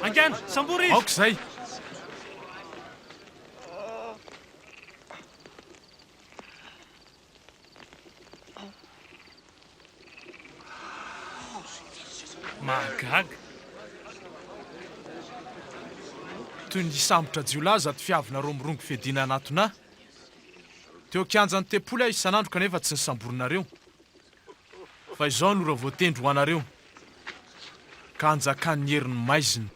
Haingana, sambory izy! Aoka izay! Mahagaga. Toy ny hisambotra jiolahy izato fiavinareo mirongo fiadiana hanatona ahy. Teo an-kianjan'ny tempoly aho isan'andro kanefa tsy nisamborinareo. Fa izao no ora voatendry ho anareo, ka hanjakan'ny herin'ny maizina.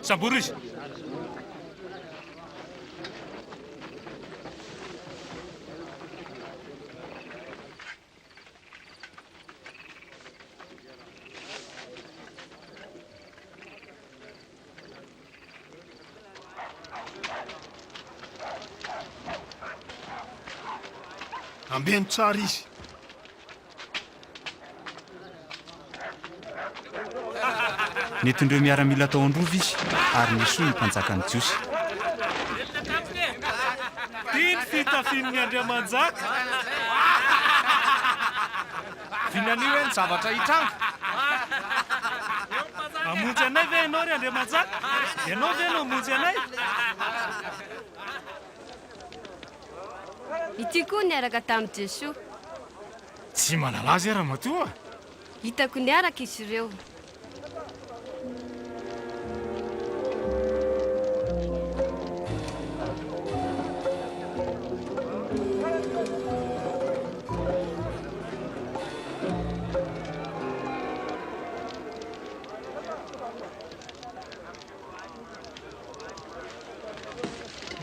Sambory izy! Ambeno tsara izy. Nentin'ireo miaramila tao an-drova izy ary nesoiny ny mpanjakan'ny Jiosy. Ty ny fitafian'ny andriamanjaka. Vinanio hoe ny zavatra hitranga. Hamonjy anay ve ianao ry Andriamanjaka? Ianao ve no hamonjy anay? Ity koa niaraka tamin'i Jesoa. Tsy mahalala azy aho ramatoa a! Hitako niaraka izy ireo.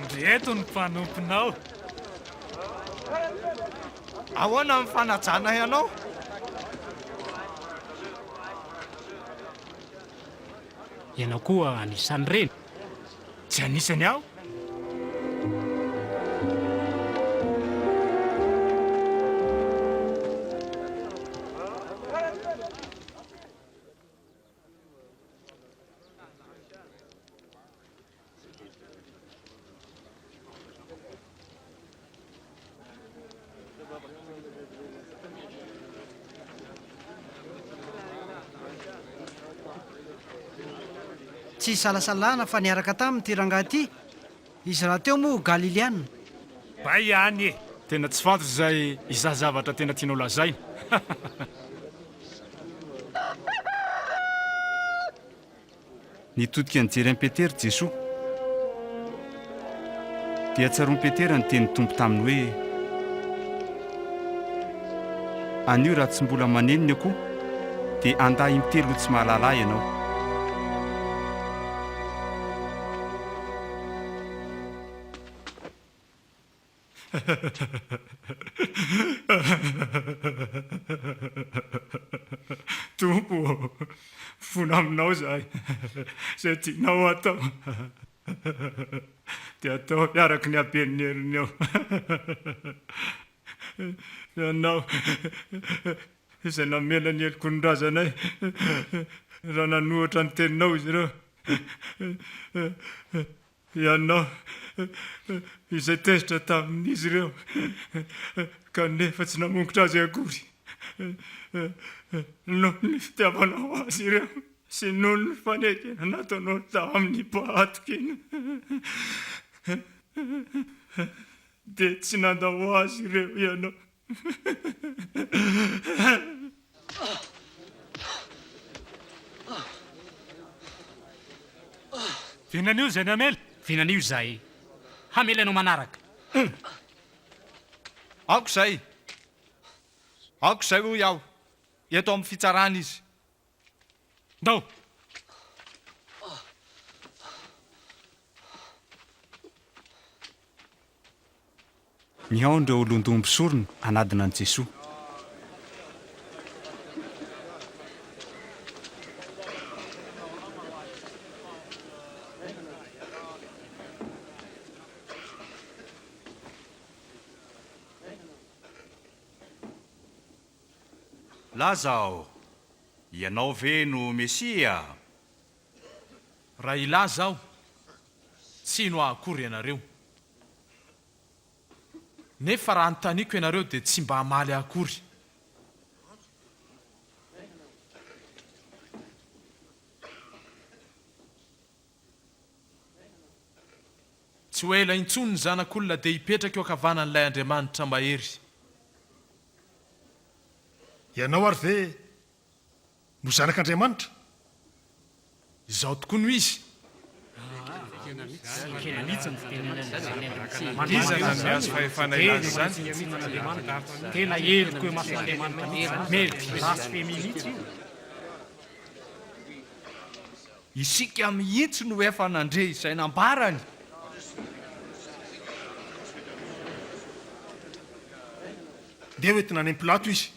Ndreto ny mpanomponao. Ahoana ny fanajanay anao? Ianao koa anisan'ireny? Tsy anisany aho. Tsy isalasalana fa niaraka taminy ity rangahy ity, izy rahateo moa Galiliana. Bay ihany e! Tena tsy fantatro izay izay zavatra tena tianao lazaina. Nitodika nijery an'i Petera Jesoa. Dia tsaroan'i Petera ny tenin'ny Tompo taminy hoe, Anio raha tsy mbola maneno ny akoho, dia handà intelo ho tsy mahalala Ahy ianao. Tompo ô, mifona aminao izahay, izay tianao hatao dia ataovy araka ny haben'ny herinao. Ianao izay namela ny heloky ny razanay raha nanohitra ny teninao izy ireo. Ianao izay tezitra tamin'izy ireo kanefa tsy namongotra azy akory noho ny fitiavanao azy ireo sy noho ny fanekena nataonao tamin'ny mpahatokiana dia tsy nandao azy ireo Ianao. Vinanio izay namely. Vinanio izay hamely anao manaraka. Aoka izay! Aoka izay hoy aho! Eto amin'ny fitsarana izy. Ndao! Nihaona ireo olon-doha mpisorona hanadina an'i Jesoa. Lazao, ianao ve no Mesia? Raha hilaza aho, tsy hino ahy akory ianareo. Nefa raha anontaniako ianareo dia tsy mba hamaly ahy akory. Tsy ho ela intsony ny Zanak'olona dia hipetraka eo ankavanan'ilay Andriamanitra mahery. Ianao ary ve no Zanak'Andriamanitra? Izaho tokoa no Izy. Iza no nanome azy fahefana hilaza izany? Tena heloka eo imason'Andriamanitra mihitsy. Mety blasfemia mihitsy io. Isika mihitsy no efa nandre izay nambarany. Ndeha ho entina any amin'i Pilato izy.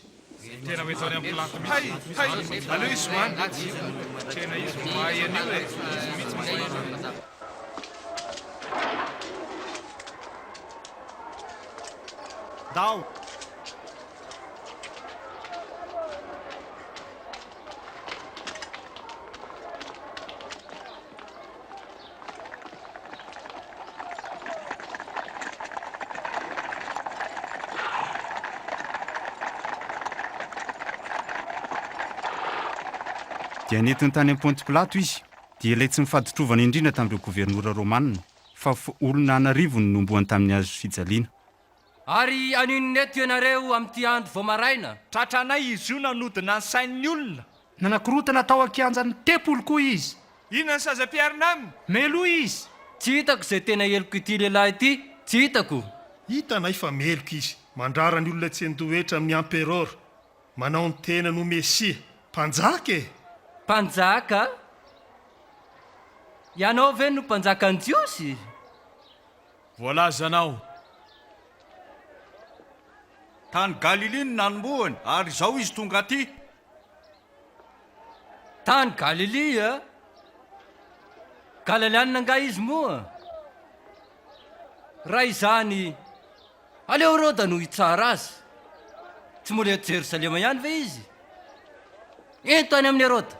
Tena ho eto any amin'ny Pilato mihitsy. Hay, hay, aleo izy ho any. Tena izy no mahay an'io e. Izy mihitsy no mahay an'io. Ndao. Dia nentiny tany amin'i Ponty Pilato izy, dia ilay tsy nifaditrovana indrindra tamin'ireo governora romanina, fa olona an'arivony no nombohany tamin'ny hazo fijaliana. Ary haninona eto ianareo amin'ity andro vao maraina? Tratranay izy io nanodina ny sain'ny olona. Nanakorontana tao an-kianjan'ny tempoly koa izy. Inona ny sazy ampiharina aminy? Melohy izy. Tsy hitako izay tena helok'ity lehilahy ity, tsy hitako. Hitanay fa meloka izy, mandrara ny olona tsy handoa hetra amin'ny amperôra, manao ny tenany ho Mesia, Mpanjaka e! Mpanjaka? Ianao ve no Mpanjakan'ny Jiosy? Voalazanao. Tany Galilia no nanombohany, ary izao izy tonga aty. Tany Galilia? Galilianina angaha izy moa? Raha izany, aleo Heroda no hitsara azy. Tsy mbola eto Jerosalema ihany ve izy? Ento any amin'i Heroda.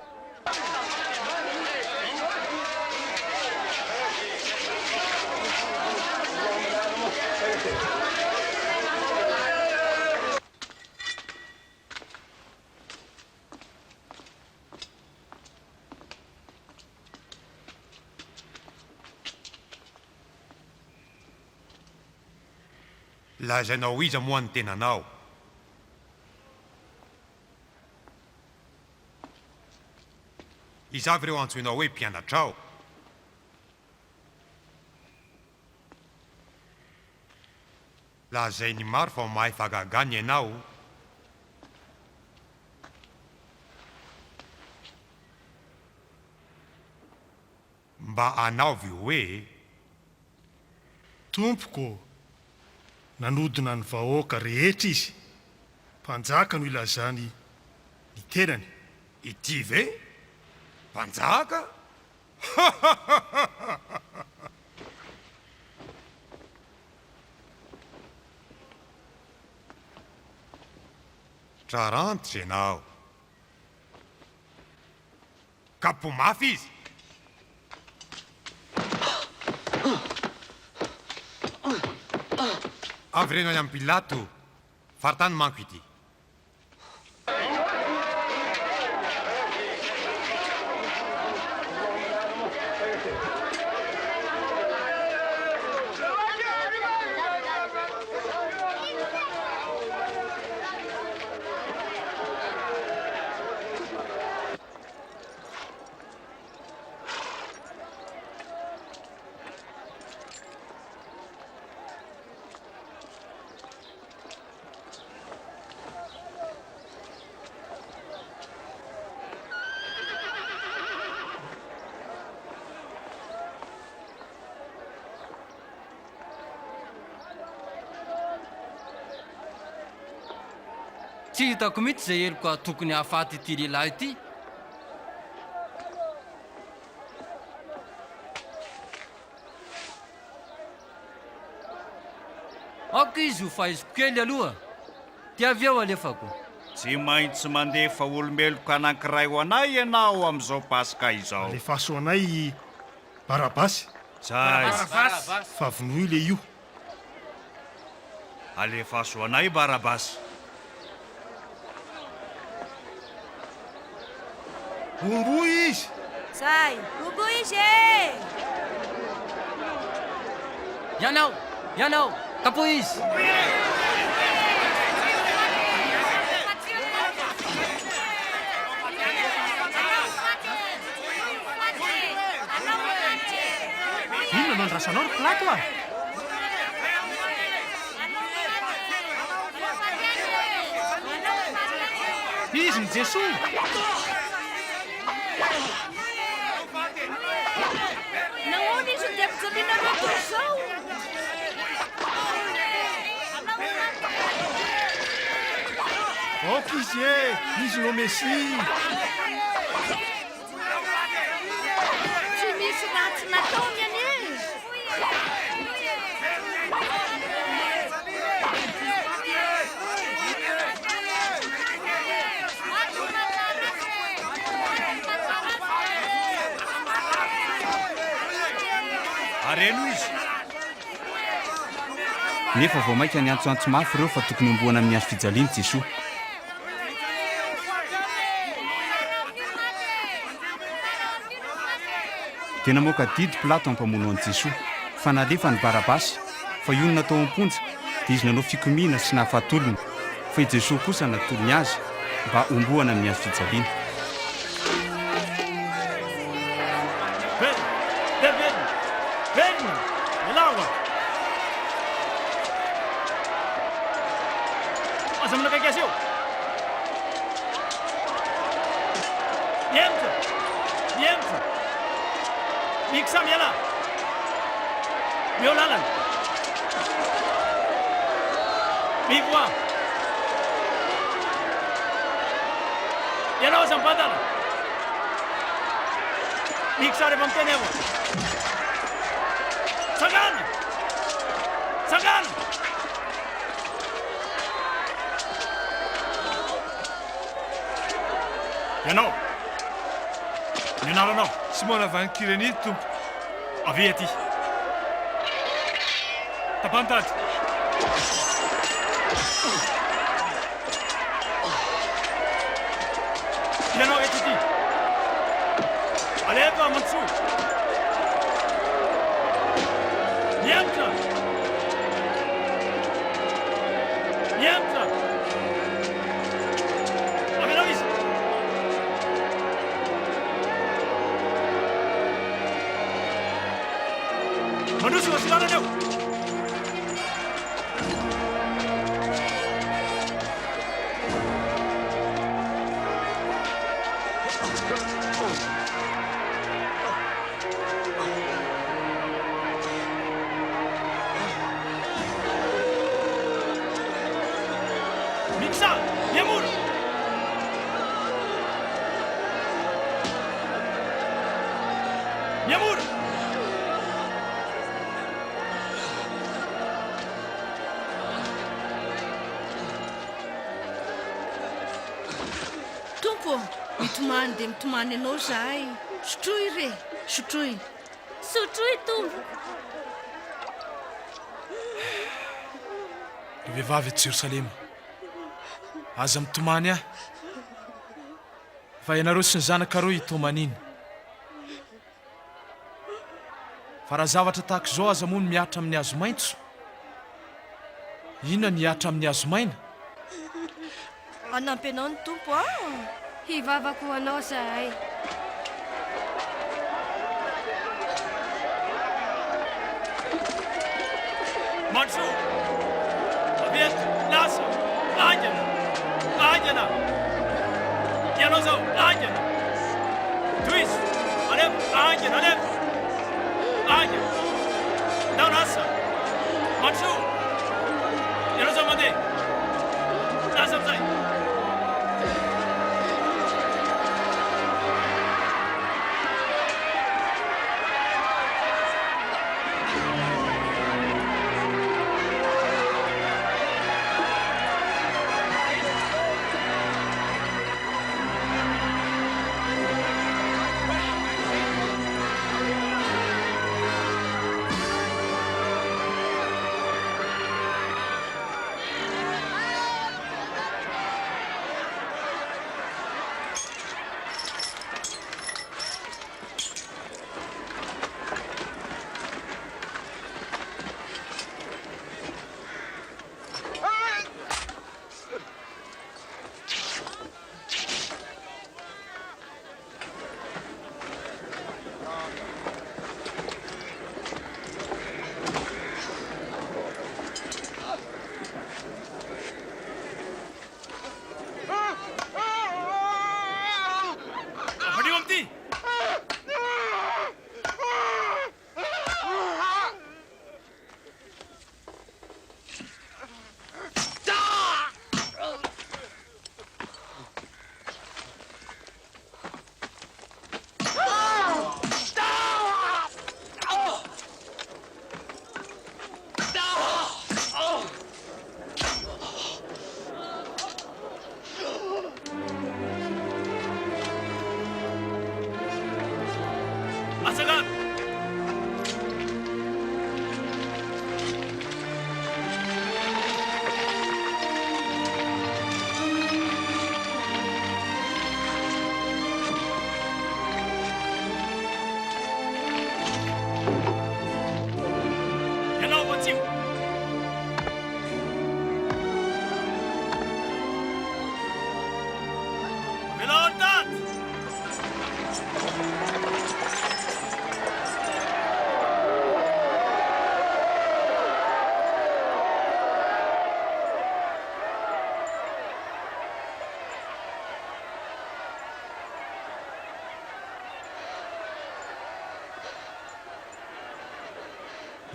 Lazainao iza moa ny tenanao? Iza avy ireo antsoinao hoe mpianatrao? Lazain'ny maro fa mahay fahagagana ianao. Mba anaovy hoe. Tompoko ô, nanodina ny vahoaka rehetra izy, mpanjaka no ilazany ny tenany. Ity ve? Mpanjaka? Trarantitra ianao. Kapoho mafy izy! Avereno any amin'i Pilato, faritany manko ity. Tsy hitako mihitsy izay heloka tokony hahafaty ity lehilahy ity. Aoka izy ho faiziko kely aloha, dia avy eo alefako. Tsy maintsy mandefa olo-meloka anankiray ho anay ianao amin'izao Paska izao. Alefaso ho anay i Barabasy. Zay. Fa vonoy ilay io. Alefaso ho anay Barabasy. Homboy izy! Zay! Homboy izy e! Ianao! Ianao! Kapohy izy! Inona no andrasanao ry Pilato a? Izy ny Jesoa! Nahoana izy no dia ampijalianareo toy izao? Aoka izy e! Izy no Mesia! Tsy misy ratsy nataony anie e! Areno izy! Nefa vao mainka niantsoantso mafy ireo fa tokony homboana amin'ny hazo fijaliana Jesoa. Dia namoaka didy Pilato hampamono an'i Jesoa, fa nalefany Barabasy, fa io no natao am-ponja, dia izy nanao fikomiana sy nahafaty olona, fa i Jesoa kosa natolony azy mba homboana amin'ny hazo fijaliana. Velona! Dia velona! Velona! Ialahy hoa! Aza manakaiky azy eo! Mihemotra! Mihemotra! Miksa mialà! Meo lalana! Mivoaha! Ianao aza mibantana! Miksa rehefa miteny aho! Tsangana! Tsangana! Ianao! Ny anaranao? Simona avy any Kyrenia, tompoko. Avia aty. Tapaho ny tady. Ianao eto ity. Alefa Mansoa. Mihemotra. Mihemotra. Avelao izy. Mandroso fa tsy lalana eo. Mixa! Mihamora! Mihamora! Tompo ô, mitomany dia mitomany Anao izahay. Sotroy re, sotroy. Sotroy, Tompo. Ry vehivavy eto Jerosalema, aza mitomany ahy, fa ianareo sy ny zanakareo hitomaniana. Fa raha zavatra tahaka izao aza moa no mihatra amin'ny hazo maitso, inona no hihatra amin'ny hazo maina? Hanampy anao ny Tompo a! Hivavaka ho anao zahay. Mandrosoa! Avy eto! Lasa! Haingana! Haingana! Ianao izao! Haingana! Tohizo! Alefa! Haingana! Alefa! Haingana! Ndao lasa! Mandrosoa! Ianao izao mandeha! Lasa amin'izay! Velao ny tady!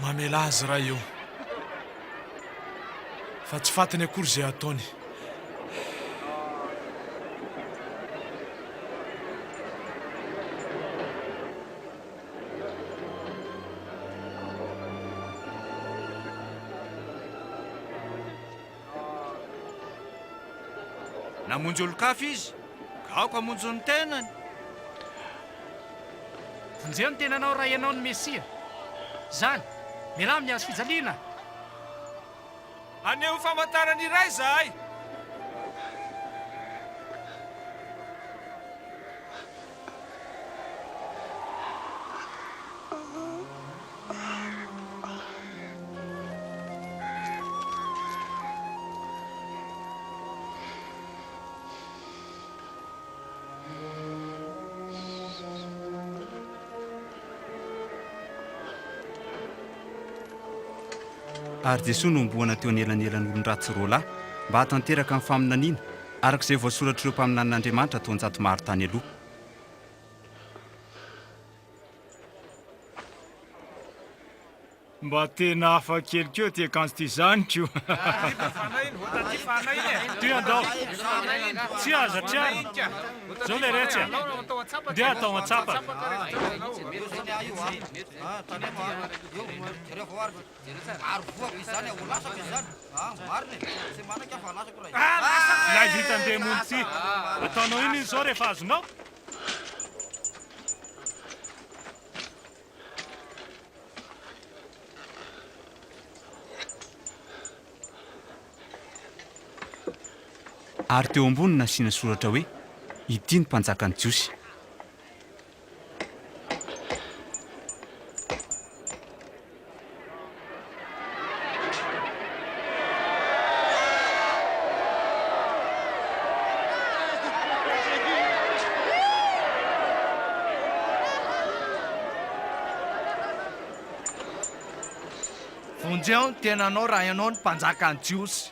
Mamelà azy Ray ô! Fa tsy fantany akory izay ataony. Namonjy olon-kafa izy, ka aoka hamonjy ny tenany. Vonjeo ny tenanao raha ianao no Mesia. Izany, mialà amin'ny hazo fijaliana! Haneho famantarana iray izahay. Ary Jesoa nohomboana teo anelanelan'olon-dratsy roalahy, mba hahatanteraka ny faminaniana, araka izay voasoratr'ireo mpaminanin'Andriamanitra taonjato maro tany aloha. Mba tena hafa kely koa ty akanjo ty zany ko. Ty andao. Tsy aza triarina. Zao le retsy a. Ndeha atao antsapaka. Ilay vitan-demony ty. Ataonao inona iny zao rehefa azonao? Ary teo amboniny nasiana soratra hoe, Ity ny Mpanjakan'ny Jiosy. Vonjeo ny tenanao raha ianao no mpanjakan'ny Jiosy.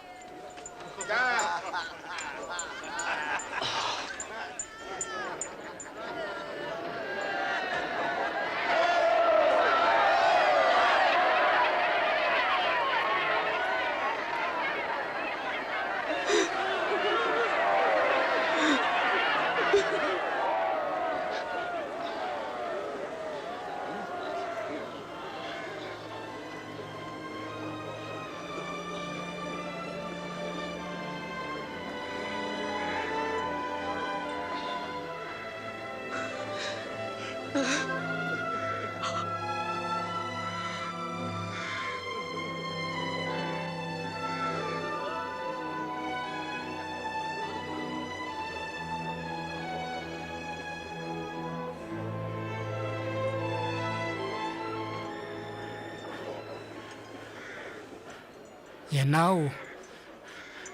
Ianao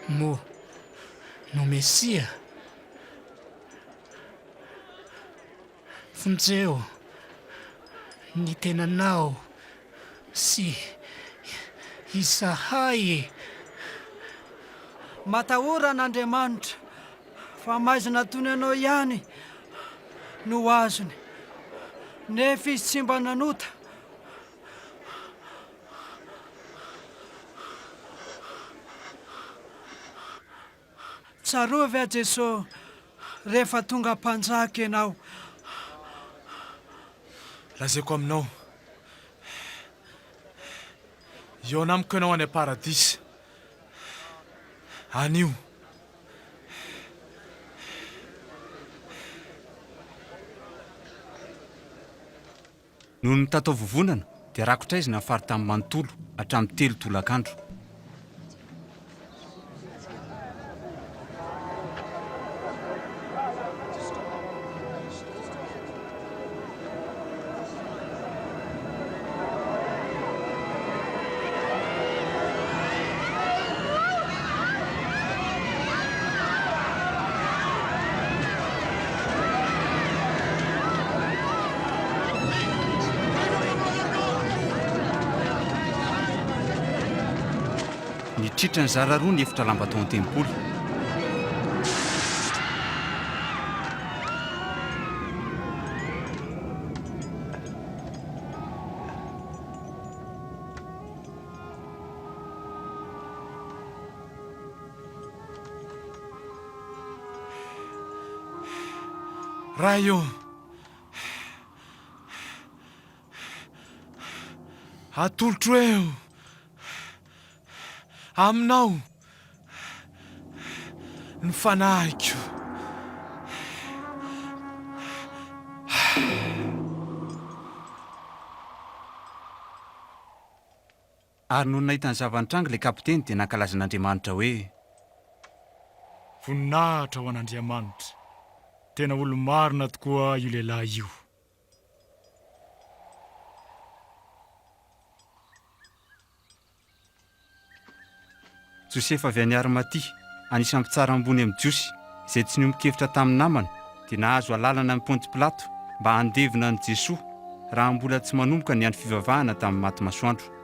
moa no Mesia? Vonjeo ny tenanao sy izahay. Matahora an'Andriamanitra, fa maizina tony anao ihany no azony, nefa izy tsy mba nanota. Tsarovy aho Jeso rehefa tonga mpanjaka ianao. Lazaiko aminao, hihaona amiko ianao any am-paradisa, anio. Noho ny mitataovovonana dia rakotra aizina ny faritany manontolo hatramin'ny telo tolakandro. Tritra nizara roa ny efitra lamba tao an-tempoly. Ray ô! Atolotro eo aminao ny fanahiko. Ary nony nahita ny zava-nitranga ilay kapiteny dia nankalaza an'Andriamanitra hoe. Voninahitra ho an'Andriamanitra! Tena olo-marina tokoa io lehilahy io. Josefa avy any Arimatia, anisan'ny mpitsara ambony amin'ny Jiosy, izay tsy niombon-kevitra tamin'ny namany, dia nahazo alalana amin'i Ponty Pilato mba handevina an'i Jesoa, raha mbola tsy manomboka ny andro fivavahana tamin'ny maty masoandro.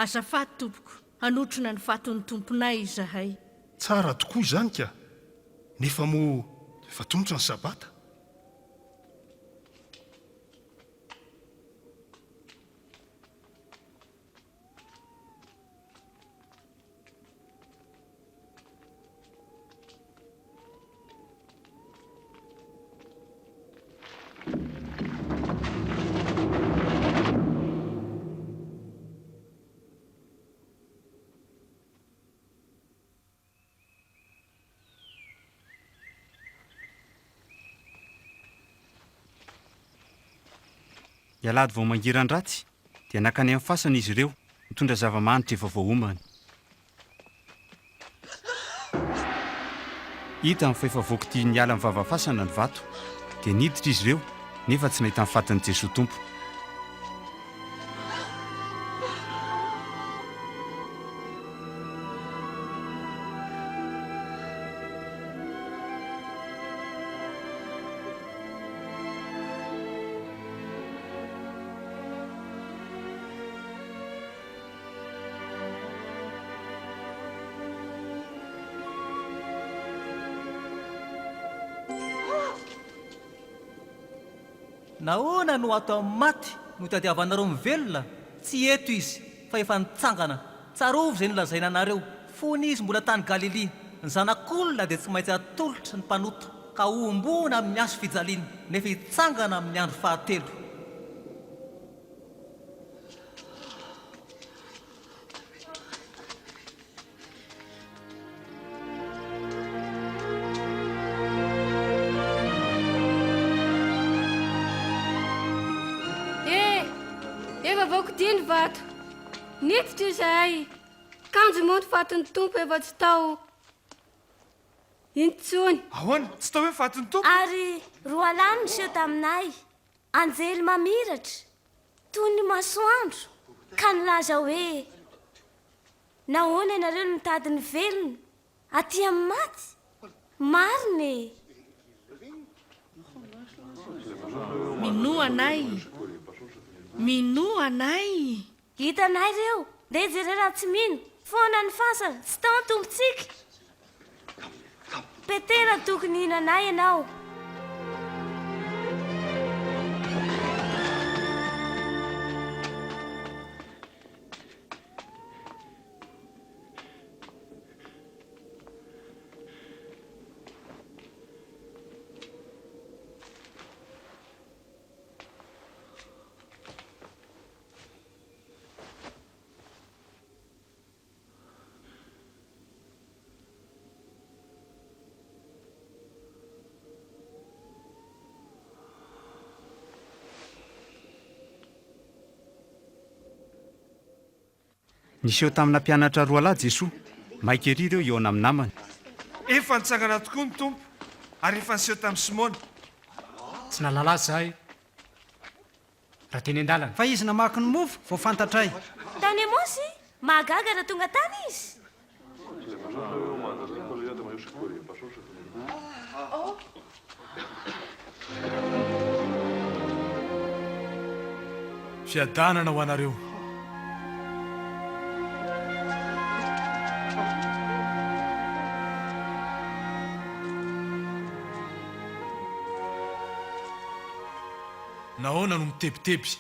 Azafady tompoko, hanotrona ny fatin'ny tomponay izahay. Tsara tokoa izany ka! Nefa moa efa tontosa ny sabata? Ny alahady vao mangiran-dratsy dia nankany amin'ny fasana izy ireo nitondra zava-manitra efa voaomana. Hitany fa efa voakitia niala ny vava-fasana ny vato, dia niditra izy ireo, nefa tsy nahita ny fatin'i Jesoa Tompo. Nahoana no ato amin'ny maty no itadiavanareo ny velona? Tsy eto Izy, fa efa nitsangana. Tsarovy izay nolazaina anareo, fony Izy mbola tany Galilia, Ny Zanak'olona dia tsy maintsy atolotry ny mpanota, ka hohomboana amin'ny hazo fijaliana, nefa hitsangana amin'ny andro fahatelo. Eh! Efa voakodia ny vato. Niditra izahay. Kanjo moa ny fatin'ny Tompo efa tsy tao intsony. Ahoana? Tsy tao hoe ny fatin'ny Tompo? Ary roalahy no niseho taminay. Anjely mamiratra toy ny masoandro ka nilaza hoe, Nahoana ianareo no mitady ny velona aty amin'ny maty? Marina e! Minoa anay! Minoa anay! Hitanay ireo! Ndeha jereo raha tsy mino! Foana ny fasana! Tsy tao ny Tompontsika! Petera tokony hino anay ianao. Niseho tamina mpianatra roalahy Jesoa. Maika ery ireo hihaona amin'ny namany. Efa nitsangana tokoa ny Tompo, ary efa niseho tamin'i Simona. Tsy nahalala azy izahay raha teny an-dalana. Fa izy namaky ny mofo vao fantatray. Tany Emaosy, mahagaga raha tonga tany izy. Fiadanana ho anareo. Nahoana no mitebiteby?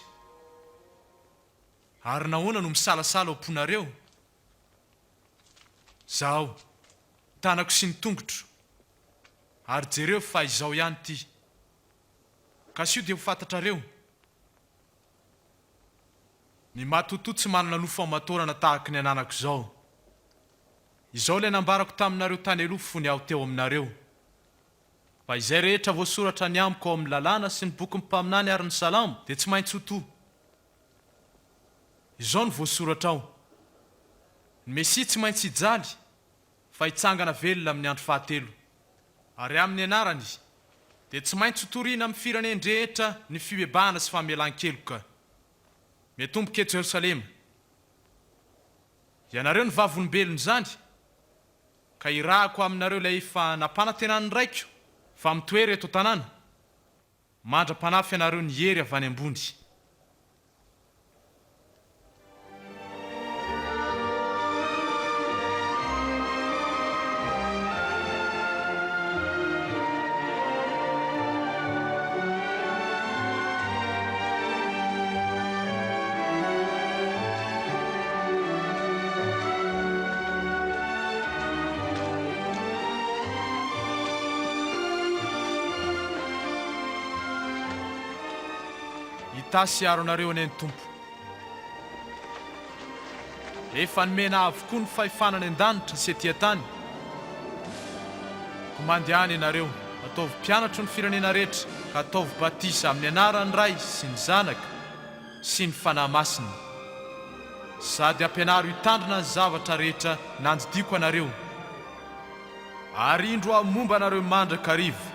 Ary nahoana no misalasala ao am-ponareo? Zahao, tanako sy ny tongotro, ary jereo fa izao ihany ity. Kasio dia ho fantatrareo. Ny matotoa tsy manana nofo aman-taolana tahaky ny ananako izao. Izao ilay nambarako taminareo tany aloha fony aho teo aminareo. Fa izay rehetra voasoratra ny amiko ao amin'ny Lalàna sy ny bokin'ny mpaminany ary ny Salamo dia tsy maintsy ho to. Izao no voasoratra ao, Ny Mesia tsy maintsy hijaly, fa hitsangana velona amin'ny andro fahatelo. Ary amin'ny anarany dia tsy maintsy hotorina amin'ny firenen-drehetra ny fibebahana sy famelan-keloka. Miatomboka eto Jerosalema. Ianareo no vavolombelon'izany, ka irahako aminareo ilay efa nampanantenan'ny Raiko, fa mitoera eto an-tanàna, mandra-panafy anareo ny hery avy any ambony. Hitahy sy hiaro anareo anie ny Tompo. Efa nomena avokoa ny fahefana any an-danitra sy ety an-tany. Koa mandehana ianareo, ataovy mpianatro ny firenena rehetra, ka ataovy batisa amin'ny anaran'ny Ray sy ny Zanaka sy ny Fanahy Masina. Sady ampianaro hitandrina ny zavatra rehetra nandidiako anareo. Ary indro aho momba anareo mandrakariva,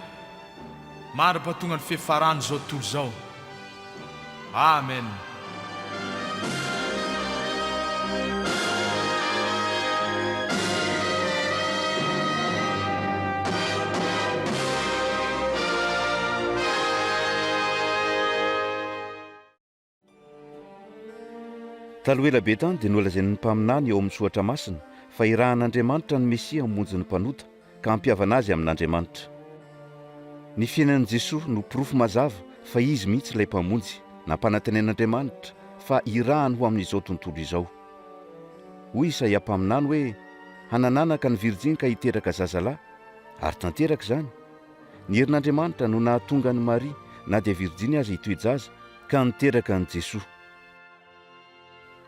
mandra-pahatonga ny fiafaran'izao tontolo izao. Amen. Taloha ela be tany dia nolazain'ny mpaminany ao amin'ny Soratra Masina fa hirahan'Andriamanitra ny Mesia hamonjy ny mpanota ka hampihavana azy amin'Andriamanitra. Ny fiainan'i Jesoa no porofo mazava fa Izy mihitsy ilay Mpamonjy nampanantenain'Andriamanitra fa hirahany ho amin'izao tontolo izao. Hoy Isaia mpaminany hoe, Hanan'anaka ny virjiny ka hiteraka zazalahy, ary tanteraka izany. Ny herin'Andriamanitra no nahatonga an'i Maria, na dia virjiny aza hitoe-jaza, ka niteraka an'i Jesoa.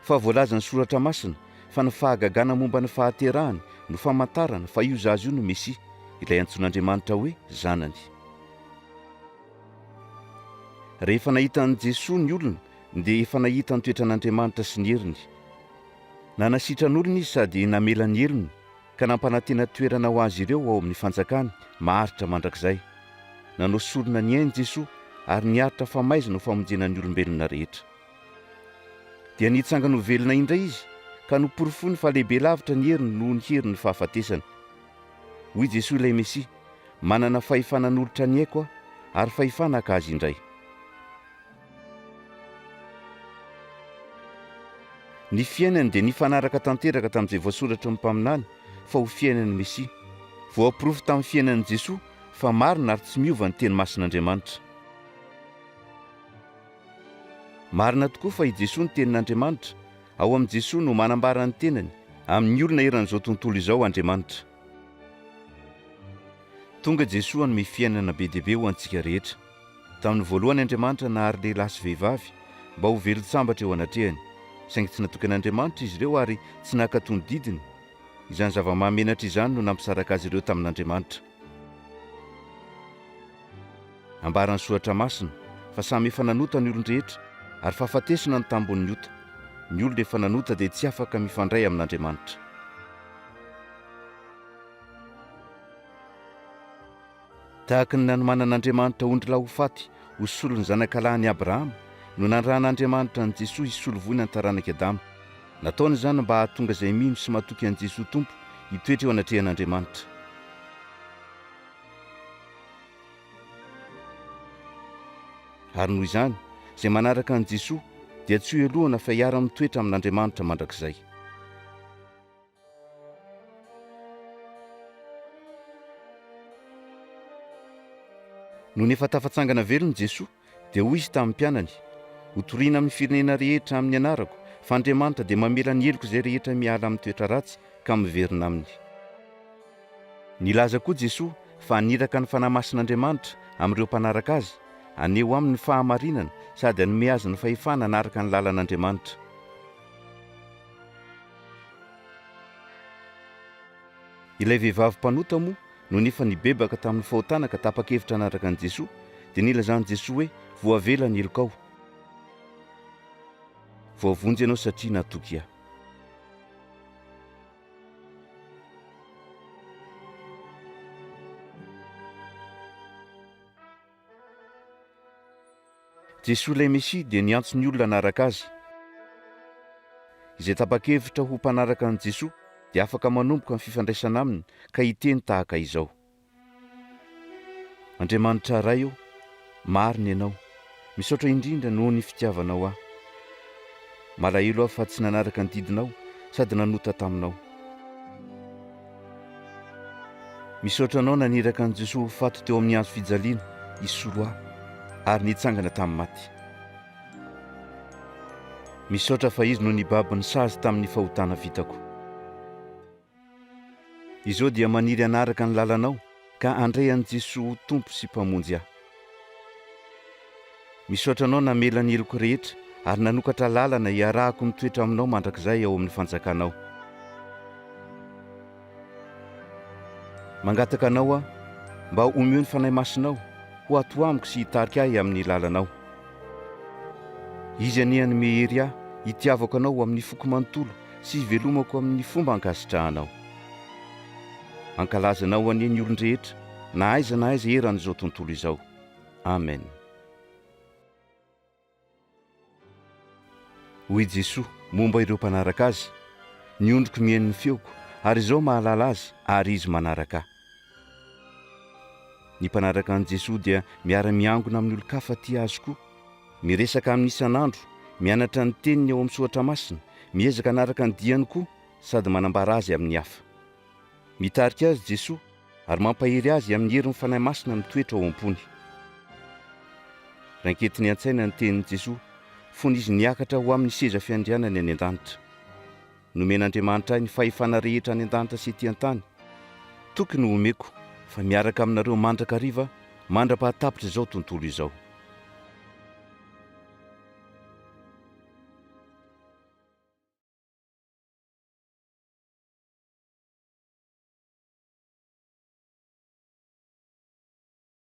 Fa voalazan'ny Soratra Masina fa ny fahagagana momba ny fahaterahany no famantarana fa io zaza io no Mesia, ilay antsoin'Andriamanitra hoe Zanany. Rehefa nahita an'i Jesoa ny olona dia efa nahita ny toetran'Andriamanitra sy ny heriny. Nanasitrana olona izy sady namela ny helony ka nampanantena toerana ho azy ireo ao amin'ny fanjakany maharitra mandrakizay. Nanao sorona ny ainy Jesoa ary niaritra famaizana ho famonjena ny olombelona rehetra. Dia nitsangana ho velona indray izy ka noporofoiny fa lehibe lavitra ny heriny noho ny herin'ny fahafatesana. Hoy Jesoa ilay Mesia, Manana fahefana hanolotra ny aiko aho ary fahefana haka azy indray. Ny fiainany dia nifanaraka tanteraka tamin'izay voasoratry ny mpaminany fa ho fiainan'ny Mesia. Voaporofo tamin'ny fiainan'i Jesoa fa marina ary tsy miova ny teny masin'Andriamanitra. Marina tokoa fa i Jesoa no tenin'Andriamanitra, ao amin'i Jesoa no manambara ny tenany amin'ny olona eran'izao tontolo izao Andriamanitra. Tonga Jesoa hanome fiainana be dia be ho antsika rehetra. Tamin'ny voalohany Andriamanitra nahary lehilahy sy vehivavy mba ho velon-tsambatra eo anatrehany. Saingy tsy natoky an'Andriamanitra izy ireo ary tsy nankatò ny didiny. Izany zava-mahamenatra izany no nampisaraka azy ireo tamin'Andriamanitra. Ambaran'ny Soratra Masina fa samy efa nanota ny olon-drehetra ary fahafatesana ny tambon'ny ota. Ny olona efa nanota dia tsy afaka mifandray amin'Andriamanitra. Tahaka ny nanomanan'Andriamanitra ondrilahy ho faty ho solon'ny zanakalahin'i Abrahama, no nanirahan'Andriamanitra an'i Jesoa hisolo voina ny taranak'i Adama. Nataony izany mba hahatonga izay mino sy matoky an'i Jesoa Tompo hitoetra eo anatrehan'Andriamanitra. Ary noho izany, izay manaraka an'i Jesoa dia tsy hohelohana fa hiara-mitoetra amin'Andriamanitra mandrakizay. Nony efa tafatsangana velona Jesoa, dia hoy Izy tamin'ny mpianany, Hotorina amin'ny firenena rehetra amin'ny anarako, fa Andriamanitra dia mamela ny helok'izay rehetra miala amin'ny toetra ratsy ka miverina aminy. Nilaza koa Jesoa fa haniraka ny Fanahy Masin'Andriamanitra amin'ireo mpanaraka Azy, haneho aminy ny fahamarinana sady hanome azy ny fahefana hanaraka ny lalan'Andriamanitra. Ilay vehivavy mpanota moa, nony efa nibebaka tamin'ny fahotana ka tapa-kevitra hanaraka an'i Jesoa, dia nilazan'i Jesoa hoe, Voavela ny helokao. Voavonjy ianao satria natoky Ahy. Jesoa ilay Mesia dia niantso ny olona hanaraka Azy. Izay tapa-kevitra ho mpanaraka an'i Jesoa dia afaka manomboka ny fifandraisana Aminy ka hiteny tahaka izao, Andriamanitra Ray ô, marina Ianao, misaotra indrindra noho ny fitiavanao ahy. Malahelo aho fa tsy nanaraka ny didinao sady nanota taminao. Misaotra anao naniraka an'i Jesoa ho faty teo amin'ny hazo fijaliana hisolo ahy ary nitsangana tamin'ny maty. Misaotra fa Izy no nibaby ny sazy tamin'ny fahotana vitako. Izao dia maniry hanaraka ny lalanao ka handray an'i Jesoa ho Tompo sy Mpamonjy ahy. Misaotra anao namela ny heloko rehetra ary nanokatra lalana hiarahako mitoetra aminao mandrakizay ao amin'ny fanjakanao. Mangataka anao aho mba omeo ny Fanahy Masinao ho ato amiko sy hitarika ahy amin'ny lalanao. Izy anie hanome hery ahy hitiavako anao amin'ny foko manontolo sy hivelomako amin'ny fomba ankasitrahanao. Hankalaza anao anie ny olon-drehetra na aiza na aiza eran'izao tontolo izao. Amen. Hoy Jesoa momba ireo mpanaraka Azy, Ny ondriko mihaino ny feoko, ary Izaho mahalala azy, ary izy manaraka Ahy. Ny mpanaraka an'i Jesoa dia miara-miangona amin'ny olon-kafa tia Azy koa, miresaka aminy isan'andro, mianatra ny teniny ao amin'ny Soratra Masina, miezaka hanaraka ny diany koa, sady manambara Azy amin'ny hafa. Mitarika azy Jesoa ary mampahery azy amin'ny herin'ny Fanahy Masina mitoetra ao am-pony. Raiketiny an-tsaina ny tenin'i Jesoa fony Izy niakatra ho amin'ny seza fiandrianany any an-danitra. Nomen'Andriamanitra ahy ny fahefana rehetra any an-danitra sy ety an-tany. Toky no omeko fa miaraka aminareo mandrakariva aho mandra-pahatapitra izao tontolo izao.